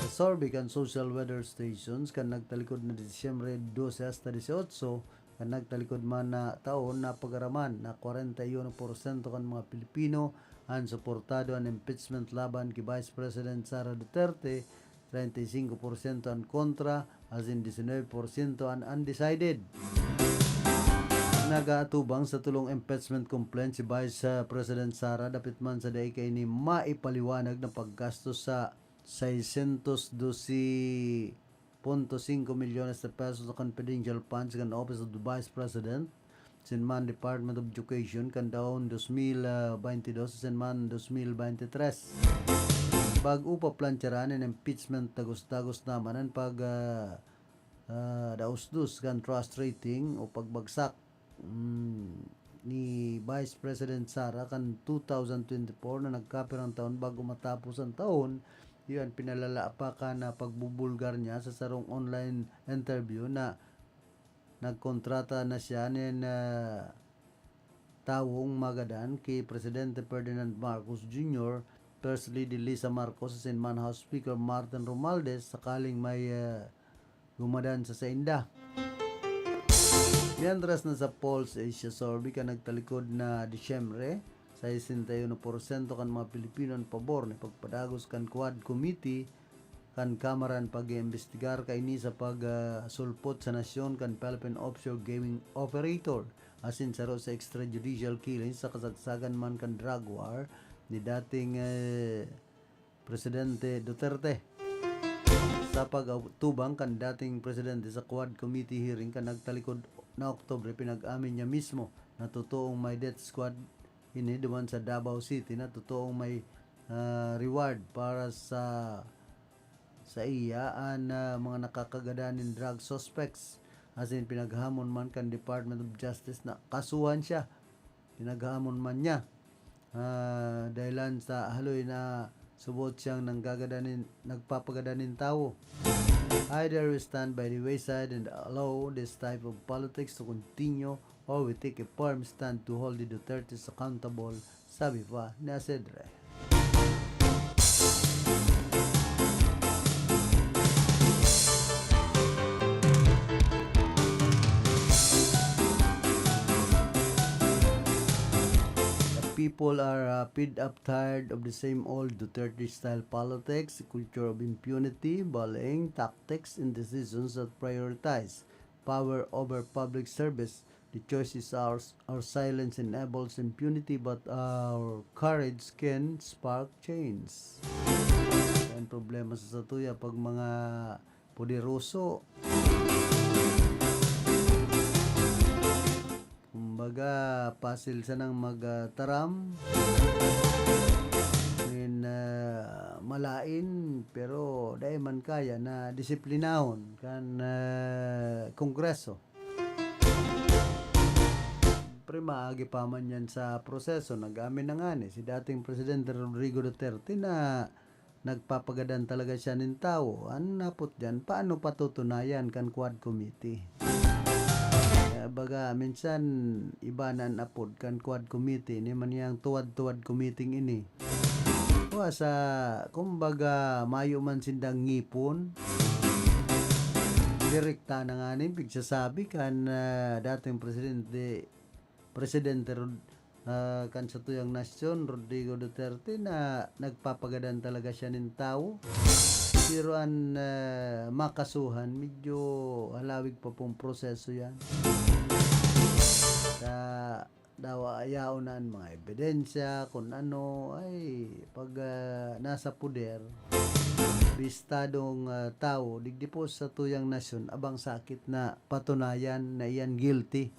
Sa survey kan Social Weather Stations kan nagtalikod na Disyembre dose hasta dieciocho, kan nagtalikod man na taon, napag-araman na kwarenta y uno porsyento kan mga Pilipino an suportado an impeachment laban ki Vice President Sara Duterte, treinta y cinco porsyento an kontra, asin diecinuebe porsyento an undecided. Nagaatubang sa tulong impeachment complaint si Vice, ah, President Sara dapit man sa dai kaini maipaliwanag na paggastos sa seiscientos doce punto cinco milyones de pesos na confidential funds kan Office of the Vice President, asin man Department of Education kan taon dos mil, ah, baynte dos asin man dos mil baynte tres. Bag-o pa plantsaran an impeachment, dagos-dagos naman an pag, ah, ah, daos-dos kan trust rating o pagbagsak, mm, ni Vice President Sara kan two thousand twenty-four na nagkapirang taon bago matapos an taon. Iyo an pinalala pa kan, ah, pagbubulgar niya sa sarong online interview na nagkontrata na siya nin, ah, tawong magadan ki Presidente Ferdinand Marcos Junior, First Lady Lisa Marcos, asin man House Speaker Martin Romualdez, sakaling may, ah, gumadan sa sainda. Mientras, nasa Pulse Asia Survey kan nagtalikod na Disyembre, sesenta y uno porsyento kan mga Pilipino an pabor na ipagpadagos kan Quad Committee kan Kamara an pag-iimbestigar kaini sa pag, ah, sulpot sa nasyon kan Philippine offshore gaming operator asin saro sa extrajudicial killing sa kasagsagan man kan drug war ni dating, eh, Presidente Duterte. Sa pag-atubang kan dating presidente sa Quad Committee hearing kan nagtalikod na Oktubre, pinag-amin niya mismo na totoong may death squad ini duman sa Davao City, na totoong may, ah, reward para sa, sa iya an, ah, mga nakakagadan nin drug suspects. Asin pinaghamon man kan Department of Justice na kasuhan siya. Pinaghamon man niya, ah, dahilan sa haloy na subot siyang nanggagadan nin, nagpapagadan nin tawo. "Either we stand by the wayside and allow this type of politics to continue, or we take a firm stand to hold the Dutertes accountable," sabi pa ni Asedre. The people are, uh, fed up, tired of the same old Duterte-style politics, culture of impunity, bullying, tactics, and decisions that prioritize power over public service. The choice is ours. Our silence enables impunity, but our courage can spark change. Ang problema sa satuya, pag mga poderoso, kumbaga, pasil sanang magtaram. lain, pero dai man kaya na disiplinahon kan, ah, Kongreso. Pero maagi pa man yan sa proseso, nag-amin na ngani si dating Presidente Rodrigo Duterte na nagpapagadan talaga siya nin tawo. An hapot diyan, paano patutunayan kan Quad Committee? Kaya baga, minsan, iba na an apod kan Quad Committee, ini man yang tuwad-tuwad committee ini. Wa sa, kumbaga, mayo man sindang ngipon. Direkta na ngani pigsasabi kan, ah, dating presidente, Presidente Rod-, ah, kan satuyang nasyon, Rodrigo Duterte, na nagpapagadan talaga siya nin tawo. Pero an, ah, makasuhan, medyo halawig pa pong proseso yan. Sa dawa yaon na an mga ebidensya, kun ano, ay, pag, ah, nasa poder, bistadong, ah, tawo, digdi po sa tuyang nasyon, abang sakit na patunayan na iyan guilty.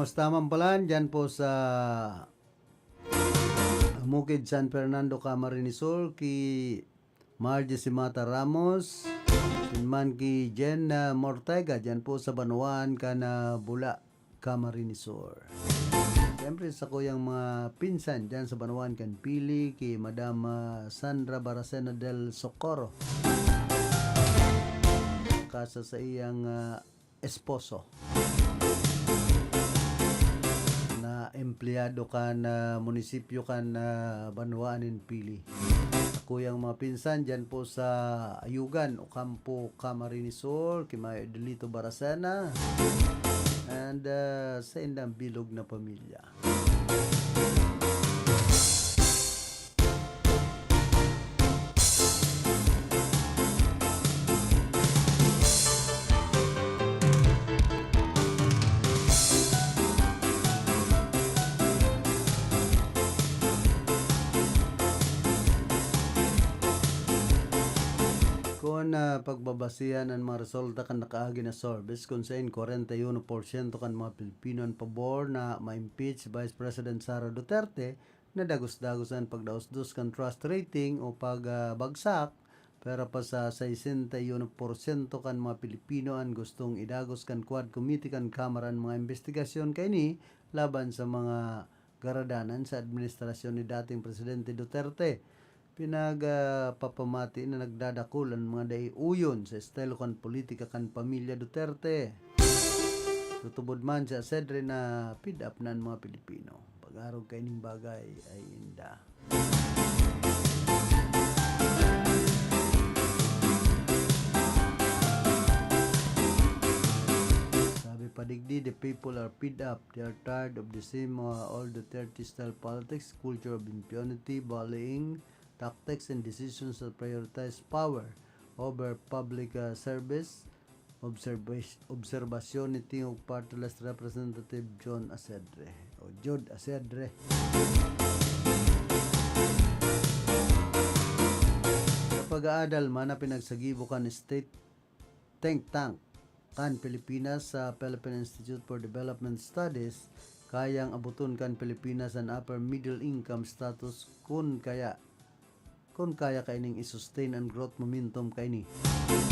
Kumusta man pala dyan po sa Bukid San Fernando, Camarines Sur, ki Margie Simata Ramos, asin man ki Jen, ah, Mortega, dyan po sa banwaan kan, ah, Bula, Camarines Sur. Siyempre, sa kuyang mga pinsan dyan sa banwaan kan Pili, ki Madam, ah, Sandra Baracena del Socorro. Kasa sa iyang, ah, esposo na empleyado kan, ah, munisipyo kan, ah, banwaan nin Pili. Sa kuyang mga pinsan dyan po sa Ayugan, Ocampo, Camarines Sur, ki Mayo Adelito Baracena, and, ah, sa indang bilog na pamilya. Kun, ah, pagbabasihan an mga resulta kan nakaagi na surveys, kun saen kwarenta y uno porsyento kan mga Pilipino an pabor na ma-impeach si Vice President Sara Duterte, nadagos-dagos an pagdaos-dos kan trust rating o pag, ah, bagsak, pero pa sa sesenta y uno porsyento kan mga Pilipino an gustong idagos kan Quad Committee kan Kamara an mga imbestigasyon kaini laban sa mga garadanan sa administrasyon ni dating Presidente Duterte. Pinag, ah, papamati na nagdadakul an mga dai uyon sa estilo kan politika kan pamilya Duterte. Tutubod man si Asedre na feed up na an mga Pilipino. Pag-arog kaining bagay ay inda. Sabi pa digdi, "The people are fed up. They are tired of the same, uh, old Duterte style politics, culture of impunity, bullying, tactics, and decisions that prioritize power over public, uh, service." Observas-, obserbasyon ni Tingog Party List Representative John Asedre o Jud Asedre. Sa pag-aadal man na pinagsagibo kan state think tank kan Pilipinas sa Philippine Institute for Development Studies, kayang aboton kan Pilipinas an upper middle income status kun kaya kun kaya kaining i-sustain an growth momentum kaini.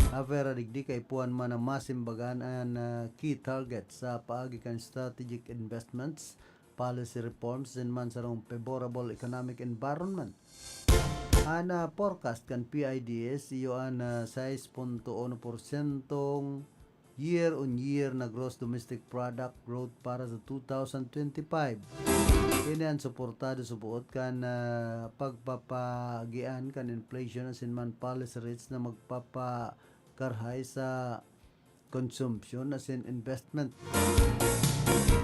Apwera digdi, kaipuhan man na masimbagan an, ah, key target sa paagi kan strategic investments, policy reforms, asin man sarong favorable economic environment. An, ah, forecast kan P I D S iyo an, ah, sais punto uno porsyentong year-on-year na gross domestic product growth para sa two thousand twenty-five. Ini an suportado sa buot kan, ah, pagpapagian kan inflation asin man policy rates na magpapakarhay sa consumption asin investment.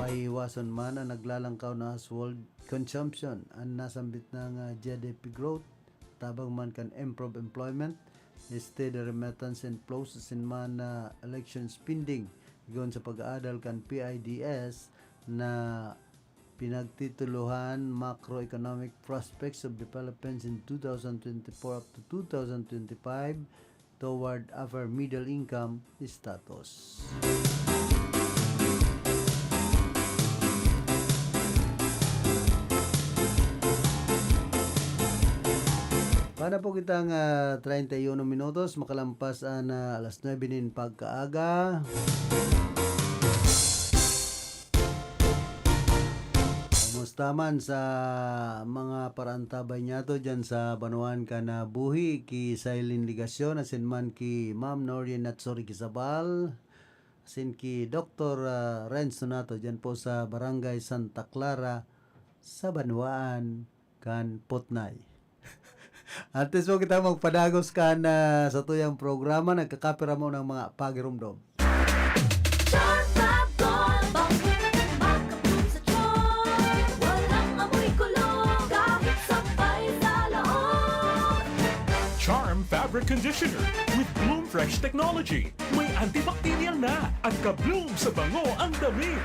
Pahiwason man an naglalangkaw na household consumption, an nasambit na nga G D P growth, tabang man kan improved employment, steady remittance inflows asin man na election spending, Sigon sa pag-aadal kan P I D S na pinagtitulohan Macroeconomic Prospects of Developments in two thousand twenty-four up to two thousand twenty-five, Toward Upper Middle Income Status. Pana po kitang, ah, treinta y uno minutos, makalampas an, ah, alas nuebe nin pagkaaga. Kumusta man sa mga paraantabay niyato diyan sa banwaan kan, ah, buhi, ki Silene Legacion, asin man ki Ma'am Noreen Natsuri Quizabal, asin ki Doktor, ah, Renz Donato, diyan po sa Barangay Santa Clara, sa banwaan kan Putnay. Antes po kita magpadagos kan, ah, satuyang programa, nagkakape ra mo ng mga pagirumdom. Charm Fab Gold, bangkong makapulong sa charm. Walang amoy kulog, kahit sabay sa loob. Charm Fabric Conditioner with Bloom Fresh Technology. May antibacterial na at ka-bloom sa bango ang damit.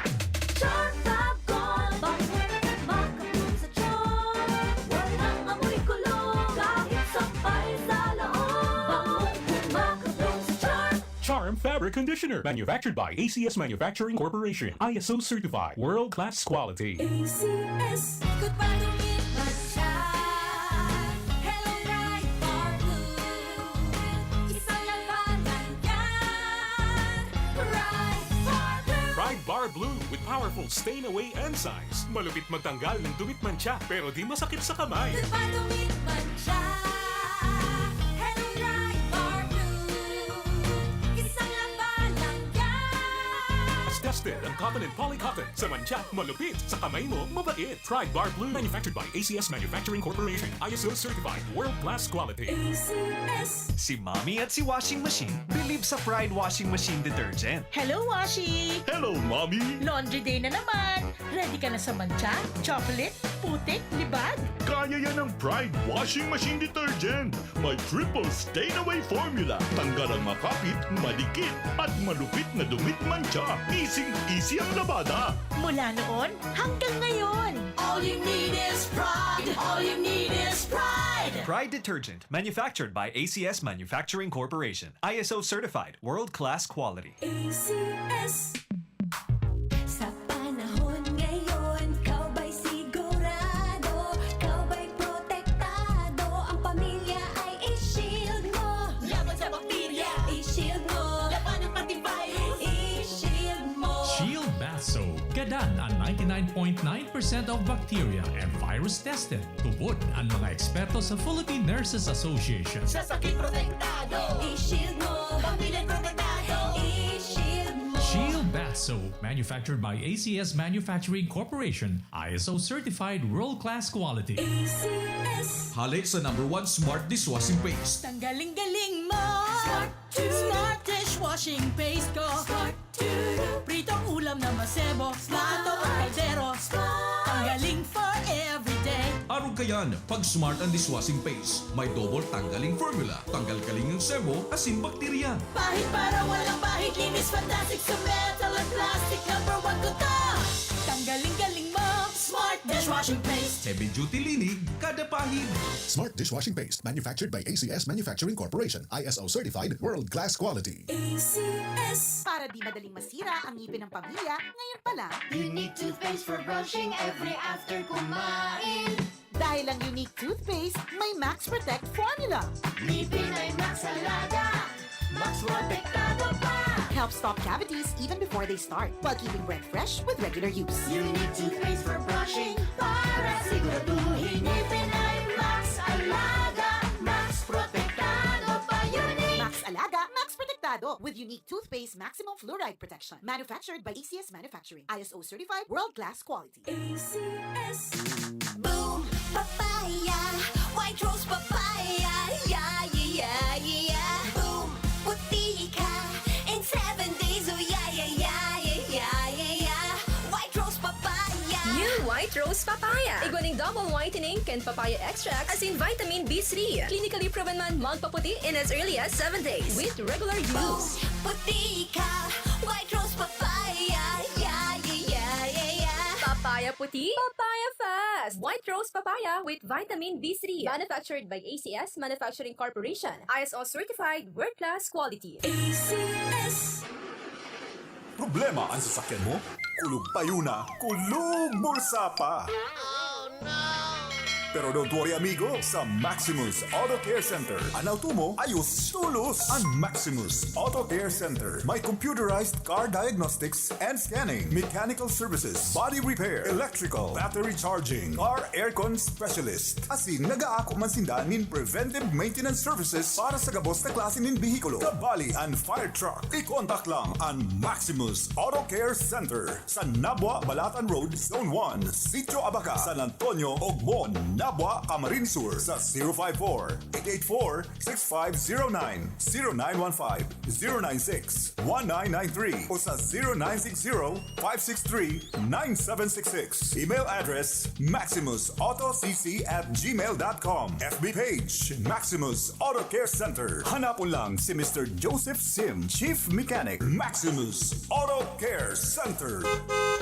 Charm Fab Gold, bangkong makapulong sa charm. Walang amoy kulog, kahit sabay sa loob. Bangkong makapulong sa charm. Charm Fabric Conditioner, manufactured by A C S Manufacturing Corporation, I S O certified, world-class quality. A C S. Ikot pa, dumit pa siya. Hello, Pride Bar Blue. Isang labanan yan. Pride Bar Blue. Pride Bar Blue with powerful stain away enzymes. Malupit magtanggal ng dumit mantsa, pero di masakit sa kamay. Ikot pa, dumit pa siya. Hello, Pride Bar Blue. Isang labanan yan. Tested ang cotton and polycotton. Sa mantsa, malupit. Sa kamay mo, mabait. Pride Bar Blue. Manufactured by A C S Manufacturing Corporation. I S O certified. World class quality. A C S. Si Mommy at si Washing Machine believe sa Pride Washing Machine Detergent. Hello, Washi! Hello, Mommy! Laundry day na naman! Ready ka na sa mantsa, chocolate, putik, libag? Kaya yan ng Pride Washing Machine Detergent. May triple stain away formula. Tanggal ang makapit, madikit, at malupit na dumit mantsa. Easy-easy ang labada. Mula noon hanggang ngayon. All you need is Pride. All you need is Pride. Pride Detergent, manufactured by A C S Manufacturing Corporation. I S O certified, world-class quality. A C S. Sa panahon ngayon, ikaw ba'y sigurado? Ikaw ba'y protektado? Ang pamilya ay i-shield mo. Laban sa bakterya, i-shield mo. Labanan pati virus, i-shield mo. Shield Bath Soap. Gadan an ninety-nine point nine percent of bacteria and virus tested. Tubod an mga eksperto sa Philippine Nurses Association. Sa sakit protektado, i-shield mo. Pamilya protektado, i-shield mo. Shield Bath Soap, manufactured by A C S Manufacturing Corporation, I S O certified world-class quality. A C S. Hale sa number one smart dishwashing paste. Tanggaling-galing mo! Smart to. Smart dishwashing paste ko. Smart to. Pritong ulam na masebo. Smart. Plato o kaldero. Smart. Tanggaling for everyday. Arog kayan, pag Smart ang dishwashing paste, may double tanggaling formula. Tanggal kaling ang sebo, asin bakterya. Pahid para walang bahid, linis fantastic sa metal at plastic. Number one ko to. Tanggaling-galing mo. Smart dishwashing paste. Heavy duty linig, kada pahid. Smart dishwashing paste, manufactured by A C S Manufacturing Corporation, I S O certified, world class quality. A C S. Para di madaling masira ang ngipin ng pamilya, ngayon pa lang. Unique toothpaste for brushing every after kumain. Dahil ang Unique toothpaste may Max Protect formula. Ngipin ay Max Alaga, Max Protektado pa. Helps stop cavities even before they start, while keeping breath fresh with regular use. Unique toothpaste for brushing para siguraduhin ngipin ay Max Alaga, Max Protektado pa. Unique. Max Alaga, Max Protektado with Unique toothpaste maximum fluoride protection. Manufactured by A C S Manufacturing. I S O certified, world class quality. A C S. Boom Papaya, White Rose Papaya, yeah, yeah, yeah, yeah. Boom, puti ka in seven days, oh yeah, yeah, yeah, yeah, yeah, yeah, yeah. White Rose Papaya. New White Rose Papaya. Igwa nin double whitening kan papaya extract asin vitamin B three. Clinically proven man magpaputi in as early as seven days with regular use. Boom, puti ka, White Rose Papaya, yeah, yeah, yeah, yeah, yeah. Papaya puti, papaya fast. White Rose Papaya with vitamin B three. Manufactured by A C S Manufacturing Corporation. I S O certified, world-class quality. A C S. Problema an sasakyan mo? Kulog payo na, kulog bulsa pa! Pero don't worry, amigo, sa Maximus Auto Care Center, an auto mo ayos tolos. An Maximus Auto Care Center may computerized car diagnostics and scanning, mechanical services, body repair, electrical, battery charging, car aircon specialist. Asin nag-aako man sinda nin preventive maintenance services para sa gabos na klase nin behikulo, kabali an fire truck. I-contact lang an Maximus Auto Care Center. Sa Nabua, Balatan Road, Zone one, Sitio Abaca, San Antonio, Ogbon, Nabua, Camarines Sur, sa zero five four, eight eight four, six five zero nine, zero nine one five, zero nine six, one nine nine three o sa zero nine six zero, five six three, nine seven six six. Email address, maximus auto c c at gmail dot com. F B page, Maximus Auto Care Center. Hanapon lang si Mister Joseph Sim, Chief Mechanic, Maximus Auto Care Center.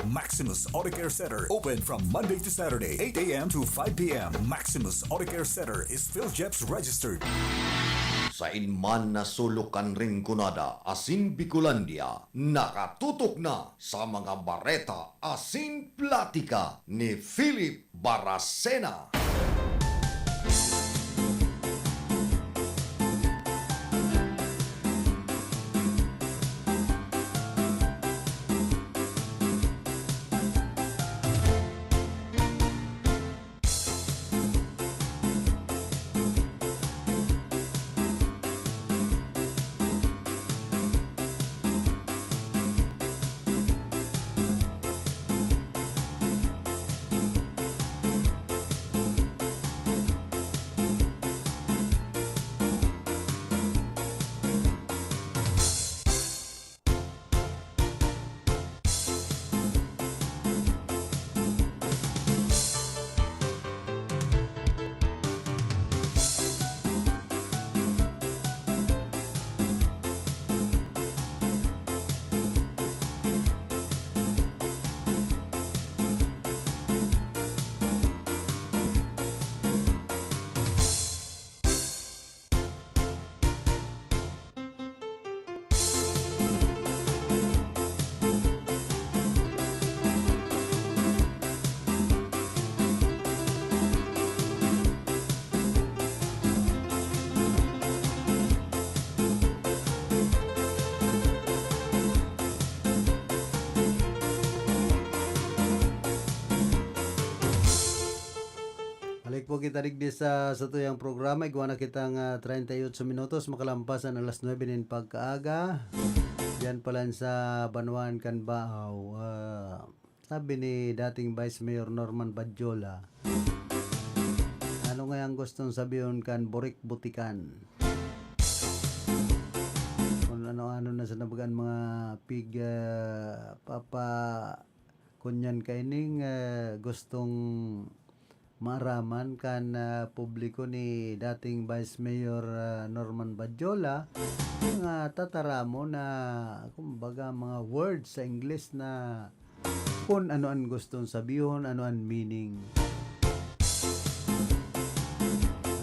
Maximus Auto Care Center, open from Monday to Saturday, eight a m to five p m. Maximus Auto Care Center is PhilGEPS registered. Sain man na sulok kan Rinconada asin Bicolandia, nakatutok na sa mga bareta asin platika ni Philip Baracena. Balik po kita digdi sa satuyang programa. Igwa na kitang, ah, treinta y ocho minutos makalampas an alas nuebe nin pagkaaga. Diyan pa lang sa banwaan kan Bahaw, ah, sabi ni dating Vice Mayor Norman Badjola, ano ngayang gustong sabihon kan burik-butikan? Kung ano-ano na sa nabagaan mga pig-, ah, papa-, Ngunyan kaining, ah, gustong maaraman kan, ah, publiko ni dating Vice Mayor, ah, Norman Badjola, mga tataramon na, kumbaga, mga words sa Ingles na kun ano an gustong sabihon, ano an meaning.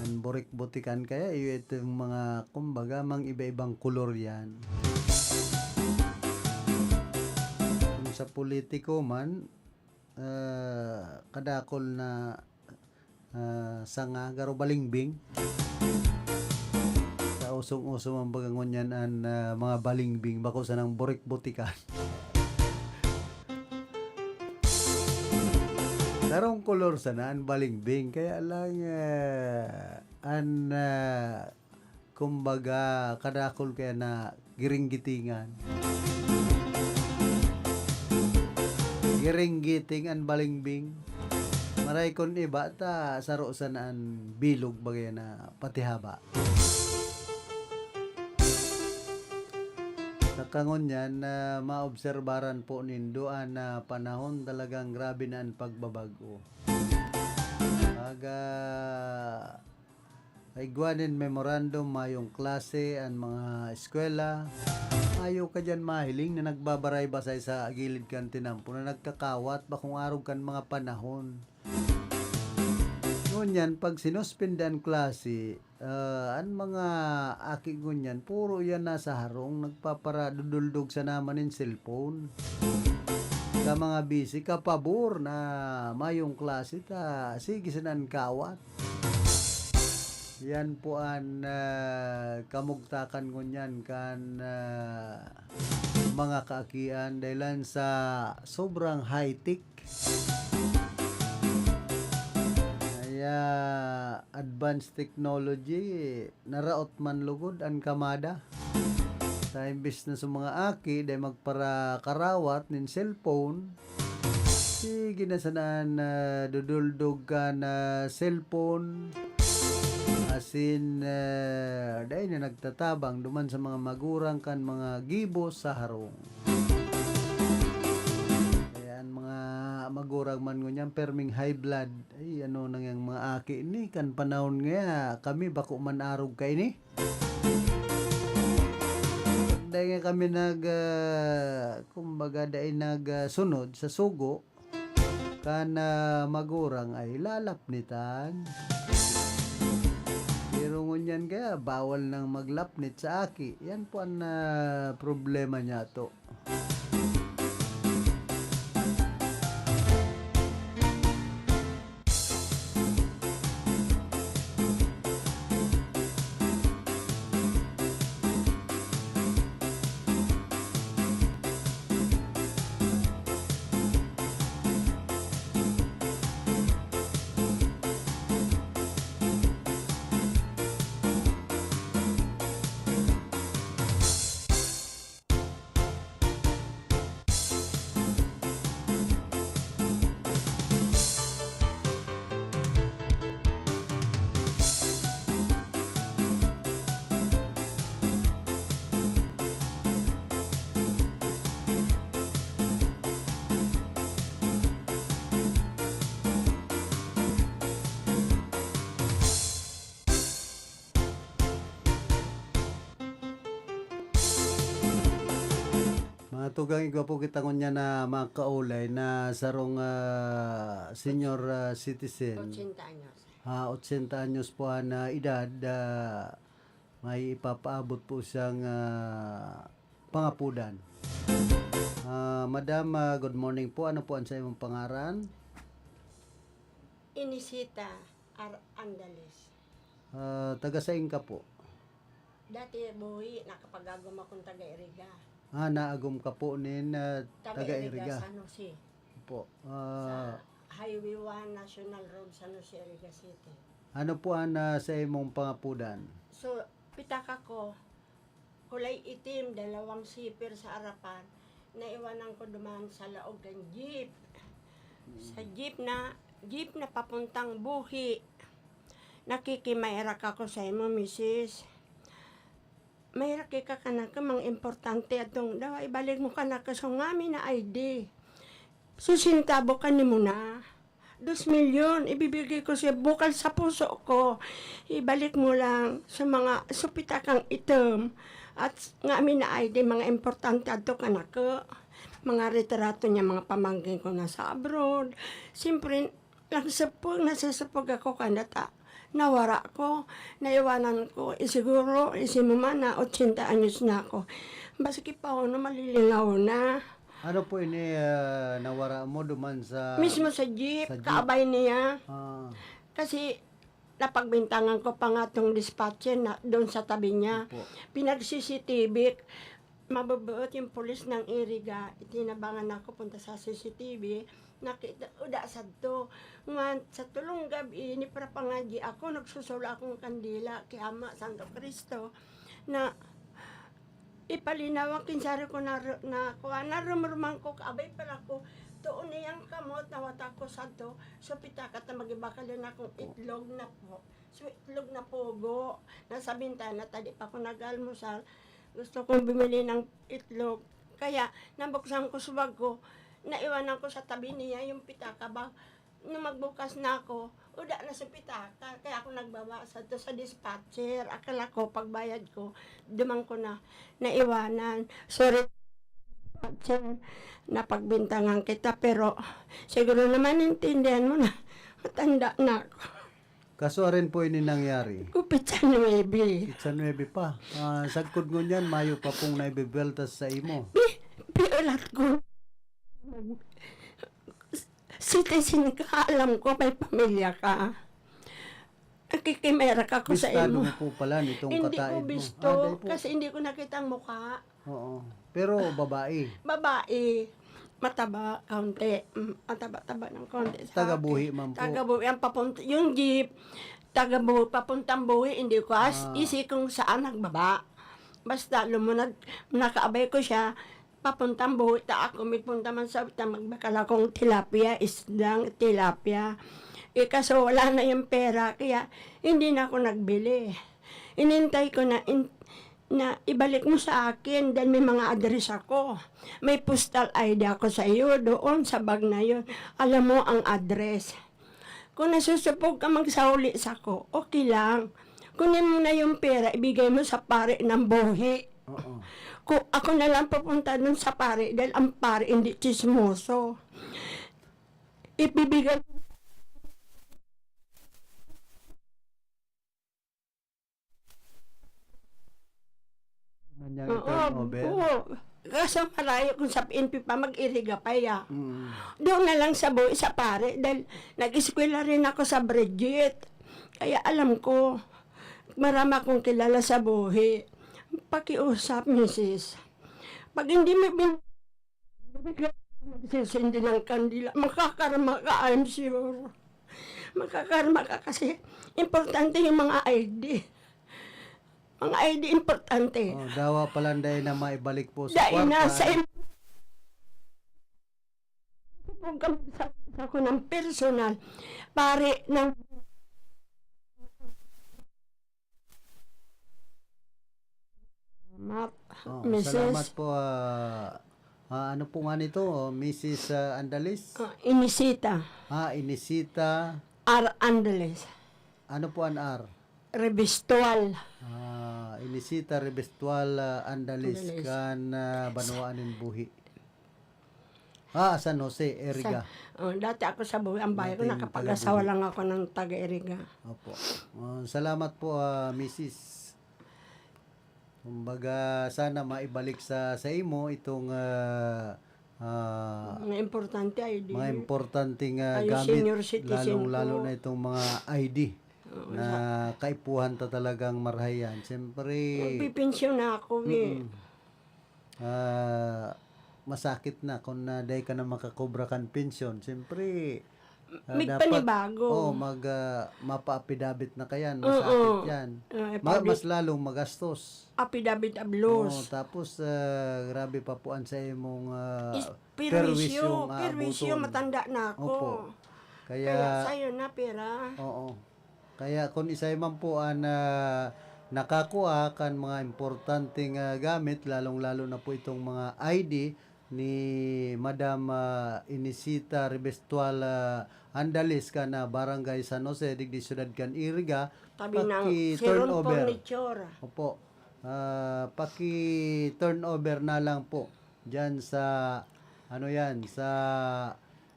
An burik-butikan kaya, iyo itong mga, kumbaga, mang iba-ibang kolor yan. Kung sa politiko man, ah, kadakol na, ah, sanga, garo balingbing. Sa usong-uso man baga ngunyan an, ah, mga balingbing, bako sanang burik-butikan. Sarong kolor sana an balingbing, kaya lang, ah, an, ah, kumbaga, kadakol kaya na giringgitingan. Giringgiting an balingbing. Maray kun iba ta, saro sana an bilog bagay na pati haba. Sa kangunyan na maobserbaran po nindo an, ah, panahon, talagang grabe na an pagbabag-o. Baga, Igwa nin memorandum, mayong klase an mga eskwela. Mayo ka diyan mahiling na nagbabaray-basay sa gilid kan tinampo na nagkakawat, bakong arog kan mga panahon. Ngunyan, pag sinuspindi an klase, ah, an mga aki ngunyan, puro iyan nasa harong, nagpaparaduduldog sana man nin cellphone. Ka mga busy, kapabor na mayong klase ta, sige sana an kawat. Yan po an, ah, kamugtakan ngunyan kan, ah, mga kaakian dahilan sa sobrang high-tech. Kaya advanced technology, naraot man lugod an kamada. Sa imbis na sa mga aki, dai magparakarawat nin cellphone, sige na sana an, ah, duduldog kan cellphone, asin, ah, dai na nagtatabang duman sa mga magurang kan mga gibo sa harong. Kaya an mga magurang man ngunyan, perming high blood. Ay, ano nang yang mga aki ni, kan panahon ngaya, kami bako man arog kaini. Dai nga kami nag, ah, kumbaga, dai nag, ah, sunod sa sugo kan, ah, magurang ay lalapnitan. Pero ngunyan kaya, bawal nang maglapnit sa aki. Yan po an, ah, problema niyato. Mga tugang, igwa po kita ngunyan na mga kaulay na sarong, ah, senior, ah, citizen. Ochenta anyos. Ah, ochenta anyos po an, ah, edad, ah, may ipapaabot po siyang, ah, pangapudan. Ah, madam, ah, good morning po. Ano po an saimong pangaran? Inisita Ar-, Andales. Ah, taga sain ka po? Dati buhi, nakapag-agom akong taga Iriga. Ah, naagom ka po nin, ah, Taga taga Iriga, Iriga. San Jose. Po. Ah, Sa Highway one, National Road, San Jose, Iriga City. Ano po an, ah, sa imong pangapudan? So, pitaka ko, kulay itim, dalawang zipper sa harapan. Naiwanan ko duman sa laog kan jeep. Sa jeep na, jeep na papuntang buhi. Nakikimaherak ako sa imo, misis. Maherak ka kanako, mga importante atong daw, ibalik mo kanako sa ngamin na I D. Sesenta bukan nimo na. Dos milyon, ibibigay ko siya bukal sa puso ko. Ibalik mo lang sa mga supitakang itom at ngamin na I D, mga importante adto kanako. Mga retrato niya, mga pamangkin ko na sa abroad. Siyempre, nagsapog, nasasapog ako kanata. Nawara ko, naiwanan ko. Eh, siguro, isi mo man na ochenta anyos na ako. Baski pa ako na malilingaw na. Ano po ini, ah, nawara mo duman sa Mismo sa jeep, sa jeep? Kaabay niya. Ah. Kasi napagbintangan ko pa nga tong dispatcher na doon sa tabi niya. Opo. Pinag-C C T V, mabubuot yung pulis ng Iriga. Itinabangan ako punta sa C C T V. Nakita, uda sadto. Nga, sa tulong gabi, niprapangadyi ako, nagsusula akong kandila kay Ama Santo Cristo na ipalinaw ang kinsari ko na, na kuha, narumruman ko, kaabay pala ko, tuon niyang kamot, nawata ko sadto, so pitaka ta magiba ka lang akong itlog na po. So, itlog na pugo, nasa bintana, ta di pa ako nag-almusal. Gusto kong bumili ng itlog. Kaya, nabuksan ko sa bag ko, naiwanan ko sa tabi niya yung pitaka ba. Nung magbukas na ako, uda na sa pitaka, kaya ako nagbaba sa to sa dispatcher. Akala ko, pagbayad ko, duman ko na naiwanan. Sorry, dispatcher, napagbintangan kita, pero siguro naman intindihan mo na matanda na ako. Kaso arin po ini nangyari? Ko petsa nuebe. Petsa nuebe pa. Ah, sagkod ngunyan, mayo pa pong naibibelta sa imo. Pi-, piulat ko. Citizen ka, alam ko may pamilya ka. Nakikimera ka ko sa Bistado imo. Mo po pala nitong Hindi ko kataid mo. Bisto, Ah, dahil po. Kasi hindi ko nakita ang mukha. Oo. Pero babae? Babae. Mataba, kaunti. Mm, mataba-taba ng kaunti sa Taga akin. Buhi man po. Taga Buhi. Ang papunta, yung jeep, taga Bu-, papuntang Buhi, hindi ko as-, Ah. isi kung saan nagbaba. Basta lumunad, nakaabay ko siya, papuntang Buhi, ta ako, may punta man sa, ta magbakal akong tilapia, isdang tilapia. Eh, kaso wala na yung pera, kaya hindi na ako nagbili. Inintay ko na in-, na ibalik mo sa akin dahil may mga address ako. May postal I D ako sa iyo, doon sa bag na yun. Alam mo ang address. Kung nasusupog ka magsauli sako, okay lang. Kunin mo na yung pera, ibigay mo sa pare ng Buhi. Oo. Kung ako na lang pupunta dun sa pare, dahil ang pare hindi tsismoso. Ibibigay Man yang Oo, turnover? Oo. Kaso malayo kung sa P N P pa, mag-iriga pa ya. Mm. Doon na lang sa Buhi, sa pare, dahil nag-eskwela rin ako sa Bridget. Kaya alam ko, marami akong kilala sa Buhi. Pakiusap, misis. Pag hindi mo bin-, magsisindi ng kandila, makakarma ka, I'm sure. Makakarma ka kasi importante yung mga I D. Mga I D importante. Oh, dawa pa lang dai na maibalik po sa Dai na kwarta. Sa im-, Huwag kang sa, sa ko ng personal. Pare ng Salamat, Oh, misis. Salamat po, ah, ah, ano po nga nito, oh, misis, ah, Andalis? Ah, Inisita. Ah, Inisita. R. Andalis. Ano po an R? Rebestual. Ah, Inisita Rebestual, ah, Andalis, Andalis. Kan, ah, Banwaan nin Buhi. Ah, San Jose, Iriga. Sa, oh, dati ako sa Buhi, ang bahay ko, Dating nakapag-asawa taga Buhi. Lang ako ng taga Iriga. Opo. Oh, salamat po, ah, misis. Kumbaga, sana maibalik sa, sa imo itong, ah, ah, Mga importante, I D. Mga importanteng, ah, Ay, gamit, senior citizen lalong-lalo po. Na itong mga I D Oo, na sa kaipuhan ta talagang marahay yan. Siyempre, Magpipensyon na ako, eh. Mm-mm. Ah, masakit na kung na, dai ka na makakobra kan pensyon. Siyempre, ah, May dapat, panibago. Oh, mag, ah, mapa-affidavit na kayan. Oo. Masakit yan. Ah, eh, Ma-, public mas lalong magastos. Affidavit of loss. Oh, tapos, ah, grabe pa po ang sa imong, ah, Is-, perwisyo, perwisyong perwisyo, aabuton. Matanda na ako. Opo. Kaya Kaya sa'yo na pera. Oo. Kaya kun isay man po an, ah, nakakua kan mga importanteng, ah, gamit, lalong-lalo na po itong mga I D ni Madam, ah, Inisita Rebestual, ah, Andales kan, ah, Barangay San Jose, digdi siyudad kan Iriga, Tabi ng paki-turn Siron over. Furniture. Opo. Ah, paki-turn over na lang po diyan sa, ano yan, sa,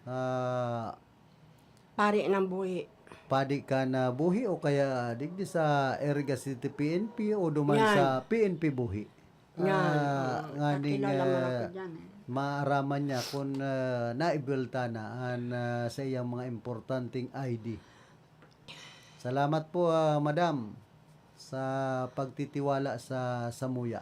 ah, Pari ng Buhi. Padi kan Buhi o kaya digdi sa Iriga City P N P o duman Yan. Sa P N P Buhi. Yan. Ah, Mm, nganing, kakilala mo na ah, ako dyan, eh. Maaraman niya kung, ah, naibulta na an, ah, sa iyang mga importanteng I D. Salamat po, ah, madam, sa pagtitiwala sa samuya.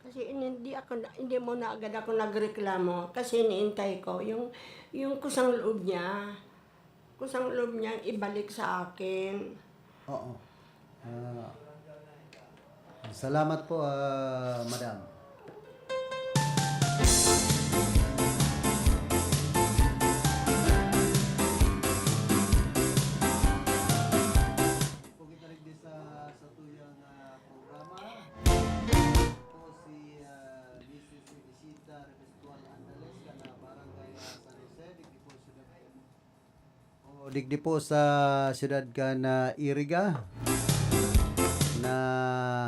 Kasi ini-, hindi ako na, hindi mo na agad ako nagreklamo kasi iniintay ko yung, yung kusang loob niya. Kusang loob niyang ibalik sa akin. Oo. Ah, salamat po, ah, madam. Po kita rin sa, sa tuyang, ah, programa. Po si, ah, Missus Inesita Rebestual Andales, kan, ah, Digdi po sa siyudad kan, ah, Iriga na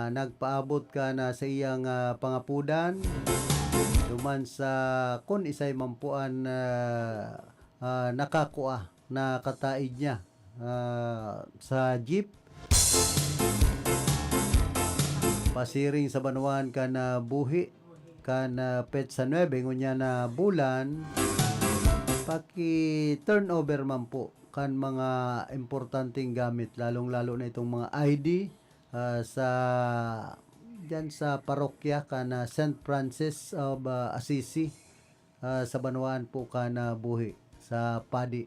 nagpaabot kan, ah, saiyang, ah, pangapodan duman sa kun isay man po an, ah, ah, nakakua na kataid niya, ah, sa jeep. Pasiring sa banwaan kan, ah, buhi kan, ah, petsa nuebe, ngunyan na bulan, paki-turnover man po kan mga importanteng gamit, lalong-lalo na itong mga I D, ah, sa, diyan sa parokya kan, ah, Saint Francis of, ah, Assisi, ah, sa banwaan po kan, ah, buhi, sa padi.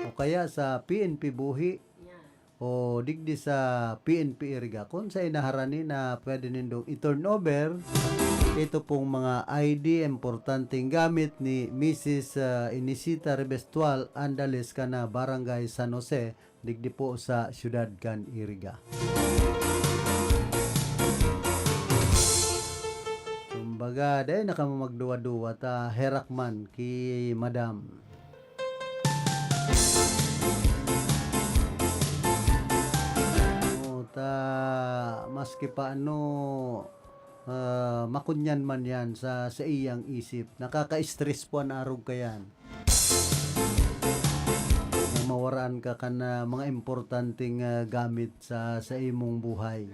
O kaya sa P N P buhi, o digdi sa P N P Iriga. Kun sa inaharani na pwede nindong i-turnover, ito pong mga I D, importanteng gamit ni Missus, ah, Inesita Rebestual Andales kan, ah, Barangay San Jose, digdi po sa siyudad kan Iriga. Kumbaga, dai na kamo magduwa-duwa, ta herak man ki Madam. O, ta maski paano, ah, makunyan man yan sa, sa iyang isip. Nakaka-stress po an arog kayan. Na mawaraan ka kan, ah, mga importanteng, ah, gamit sa, sa imong buhay.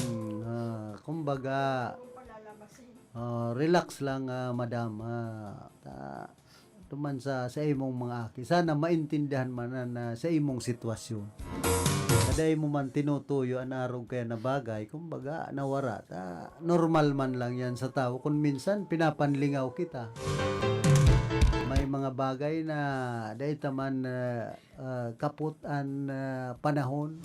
Hmm, ah, kumbaga, ah, relax lang, ah, madam, ah, ta-, duman sa, sa imong mga aki. Sana maintindihan man na, na sa imong sitwasyon. Kada imo man tinutuyo an arog kaya na bagay, kumbaga, nawara. Ta, normal man lang yan sa tawo. Kung minsan, pinapanlingaw kita. May mga bagay na dai ta man, ah, ah, kapot an, ah, panahon.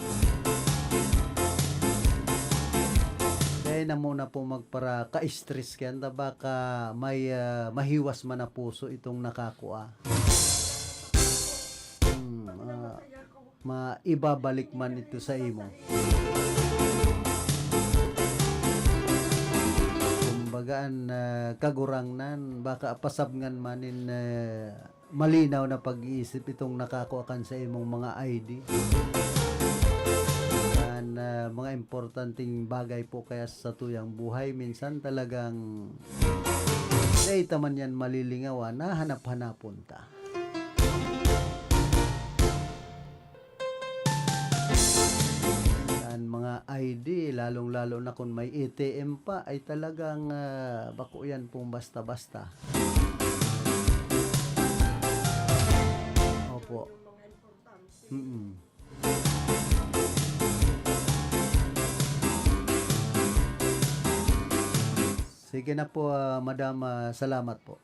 Dai na muna po magpara-ka-stress kaya ta baka may, ah, mahiwas man na puso itong nakakua. Hmm, ah, maibabalik man ito sa imo. Kumbaga, an, ah, kagurangnan, baka pasabngan man nin, ah, malinaw na pag-iisip itong nakakua kan sa imong mga I D. An, ah, mga importanteng bagay po kaya sa tuyang buhay, minsan talagang dai ta man yan malilingawan, hahanap-hanapon ta. An mga I D, lalong-lalo na kung may A T M pa, ay talagang, ah, bako yan pong basta-basta. Opo. Mm-mm. Sige na po, ah, madam, ah, salamat po.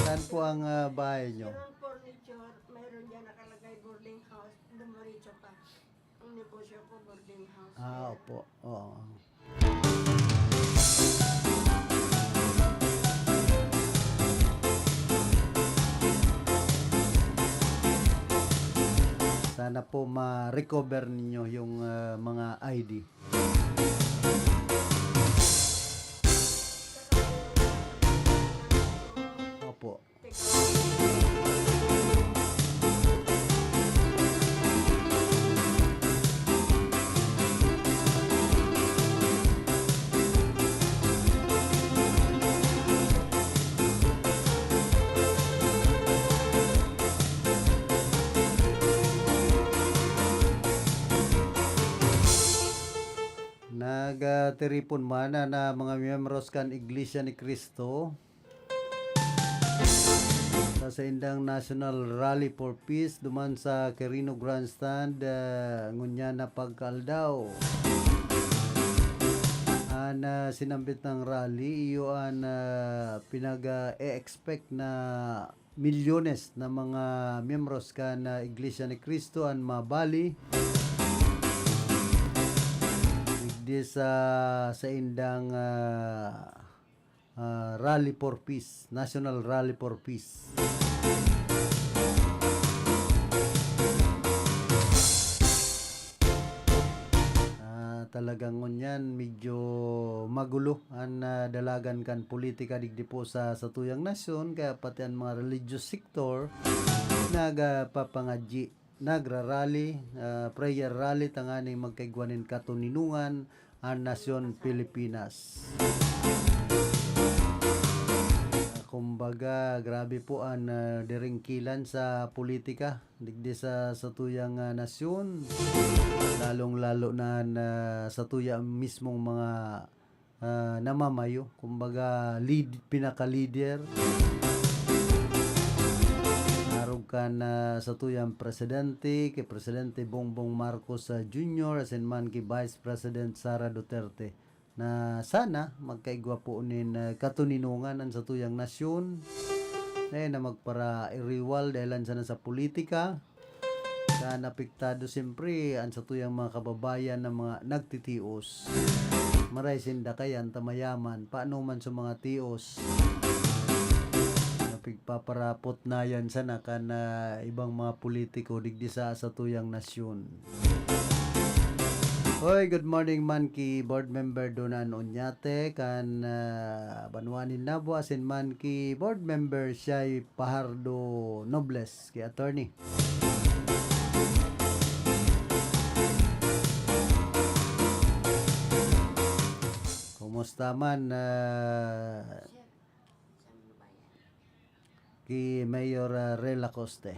Saan po ang, ah, bahay nyo? Yung furniture, meron dyan nakalagay boarding house, dumiretso pa. Ang negosyo ko, boarding house. Ah, opo. Oo. Sana po ma-recover ninyo yung, ah, mga I D. Opo. Nagtiripon man na, na mga miyembros kan Iglesia ni Cristo sa saindang National Rally for Peace duman sa Quirino Grandstand, ah, ngunyan na pagkaaldaw. An, ah, sinambit na rally, iyo an, ah, pinag-e-expect na milyones na mga miyembros kan, ah, Iglesia ni Cristo an mabali digdi sa saindang, ah, ah, Rally for Peace, National Rally for Peace. Talagang ngunyan medyo magulo an, ah, dalagan kan politika digdi po sa satuyang nasyon, kaya pati an mga religious sector nagpapangadyi, nagrarally, ah, prayer rally tanganing magkaigwa nin katoninongan an nasyon Pilipinas. Ah, kumbaga, grabe po an, ah, diringkilan sa politika digdi sa satuyang, ah, nasyon, lalong-lalo na an, ah, satuya mismong mga, ah, namamayo, kumbaga lead, pinaka-leader. Arog kan, ah, satuyang presidente, ki Presidente Bongbong Marcos, ah, Junior, asin man ki Vice President Sara Duterte, na sana magkaigwa po nin, ah, katoninongan an satuyang nasyon, dai na magparairiwal dahelan sana sa politika. Kan apektado, siyempre, an satuyang mga kababayan na mga nagtitios. Maray sinda kayan ta mayaman, paano man sa mga tios na pigpaparapot na yan sana kan, ah, ibang mga politiko digdi sa satuyang nasyon. Hoy, good morning man ki Board Member Donan Oñate, kan, ah, Banwa nin Nabo, asin man ki Board Member Shay Pahardo Nobles, ki Attorney. Kumusta man, ah, ki Mayor, ah, Rel Acoste?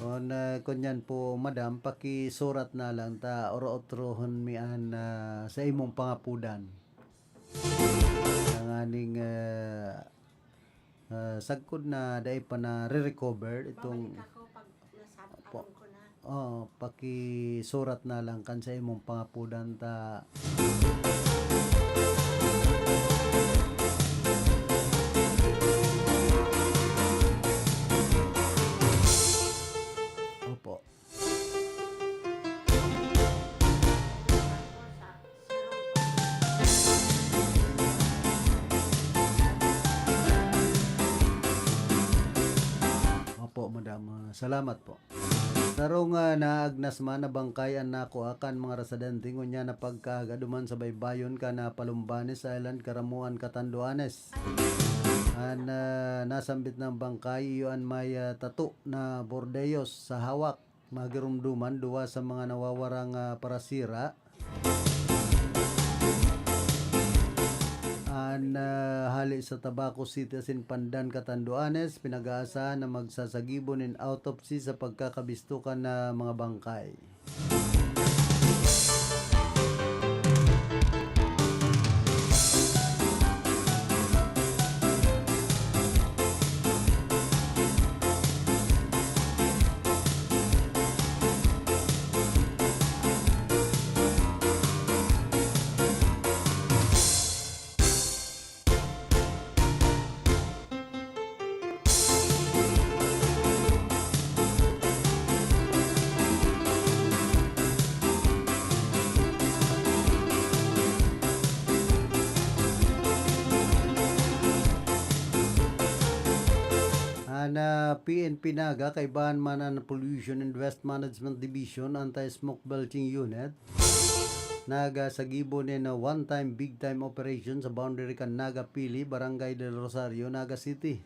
On, ah, kunyan po, madam, pakisurat na lang ta, oro-otrohon mi an, ah, sa imong pangapodan. Tanganing, ah, ah, sagkod na dai pa nare-recover itong Babalik ako pag nasab-, Opo. Alam ko na. Oo, pakisurat na lang kan sa imong pangapodan ta. Opo. Opo, madam. Ah, salamat po. Sarong, ah, naagnas man na bangkay an nakua kan mga residente ngunyan na pagkaaga duman sa baybayon kan, ah, Palumbanes Island, Caramoan, Catanduanes. An, ah, nasambit na bangkay, iyo an may, ah, tato na Bordeos sa hawak. Magirumduman, duwa sa mga nawawarang, ah, parasira. An, ah, hale sa Tabaco City asin Pandan, Catanduanes, pinag-aasahan na magsasagibo nin autopsy sa pagkakabisto kan, ah, mga bangkay. An, ah, P N P Naga, kaibahan man an Pollution and Waste Management Division, Anti-Smoke Belching Unit, nagasagibo nin one-time, big-time operation sa boundary kan Naga Pili, Barangay Del Rosario, Naga City.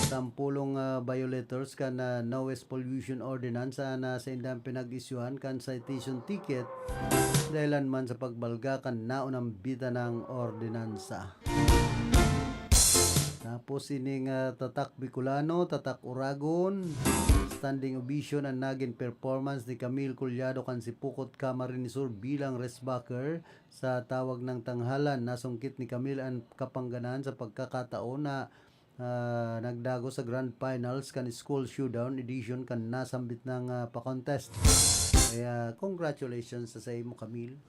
Sampulong, ah, violators kan, ah, Noise Pollution Ordinance an, ah, saindang pinag-isyuhan kan citation ticket dahelan man sa pagbalga kan naunang bitanang ordinansa. Tapos ining, ah, Tatak Bicolano, Tatak Oragon, standing ovation an nagin performance ni Camille Collado kan Sipocot, Camarines Sur bilang Resbacker. Sa tawag ng tanghalan, nasungkit ni Camille an kapangganahan sa pagkakataon na, ah, nagdagos sa grand finals kan School Showdown edition kan nasambit nang, ah, pa-contest. Kaya, congratulations sa, sa imo, Camille.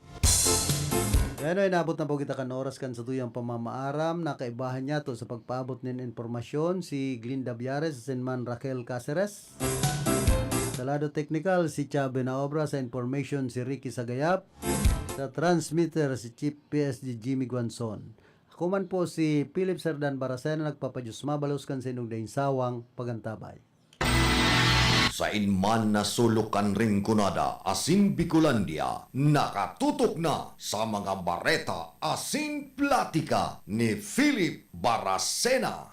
Kaya ano, inabot na po kita kan oras kan satuyang pamamaaram. Nakaibahan niya to sa pagpaabot nin impormasyon si Glinda Biares, asin man Raquel Caceres. Sa lado teknikal, si Chave Naobra, sa information, si Ricky Sagayap. Sa transmitter, si Chief P S D Jimmy Guanzon. Ako man po si Philip Serdan Baracena, nagpapadiyos mabalos kan saindong daing sawang pagantabay. Sain man na sulok kan Rinconada asin Bicolandia, nakatutok na sa mga bareta asin platika ni Philip Baracena.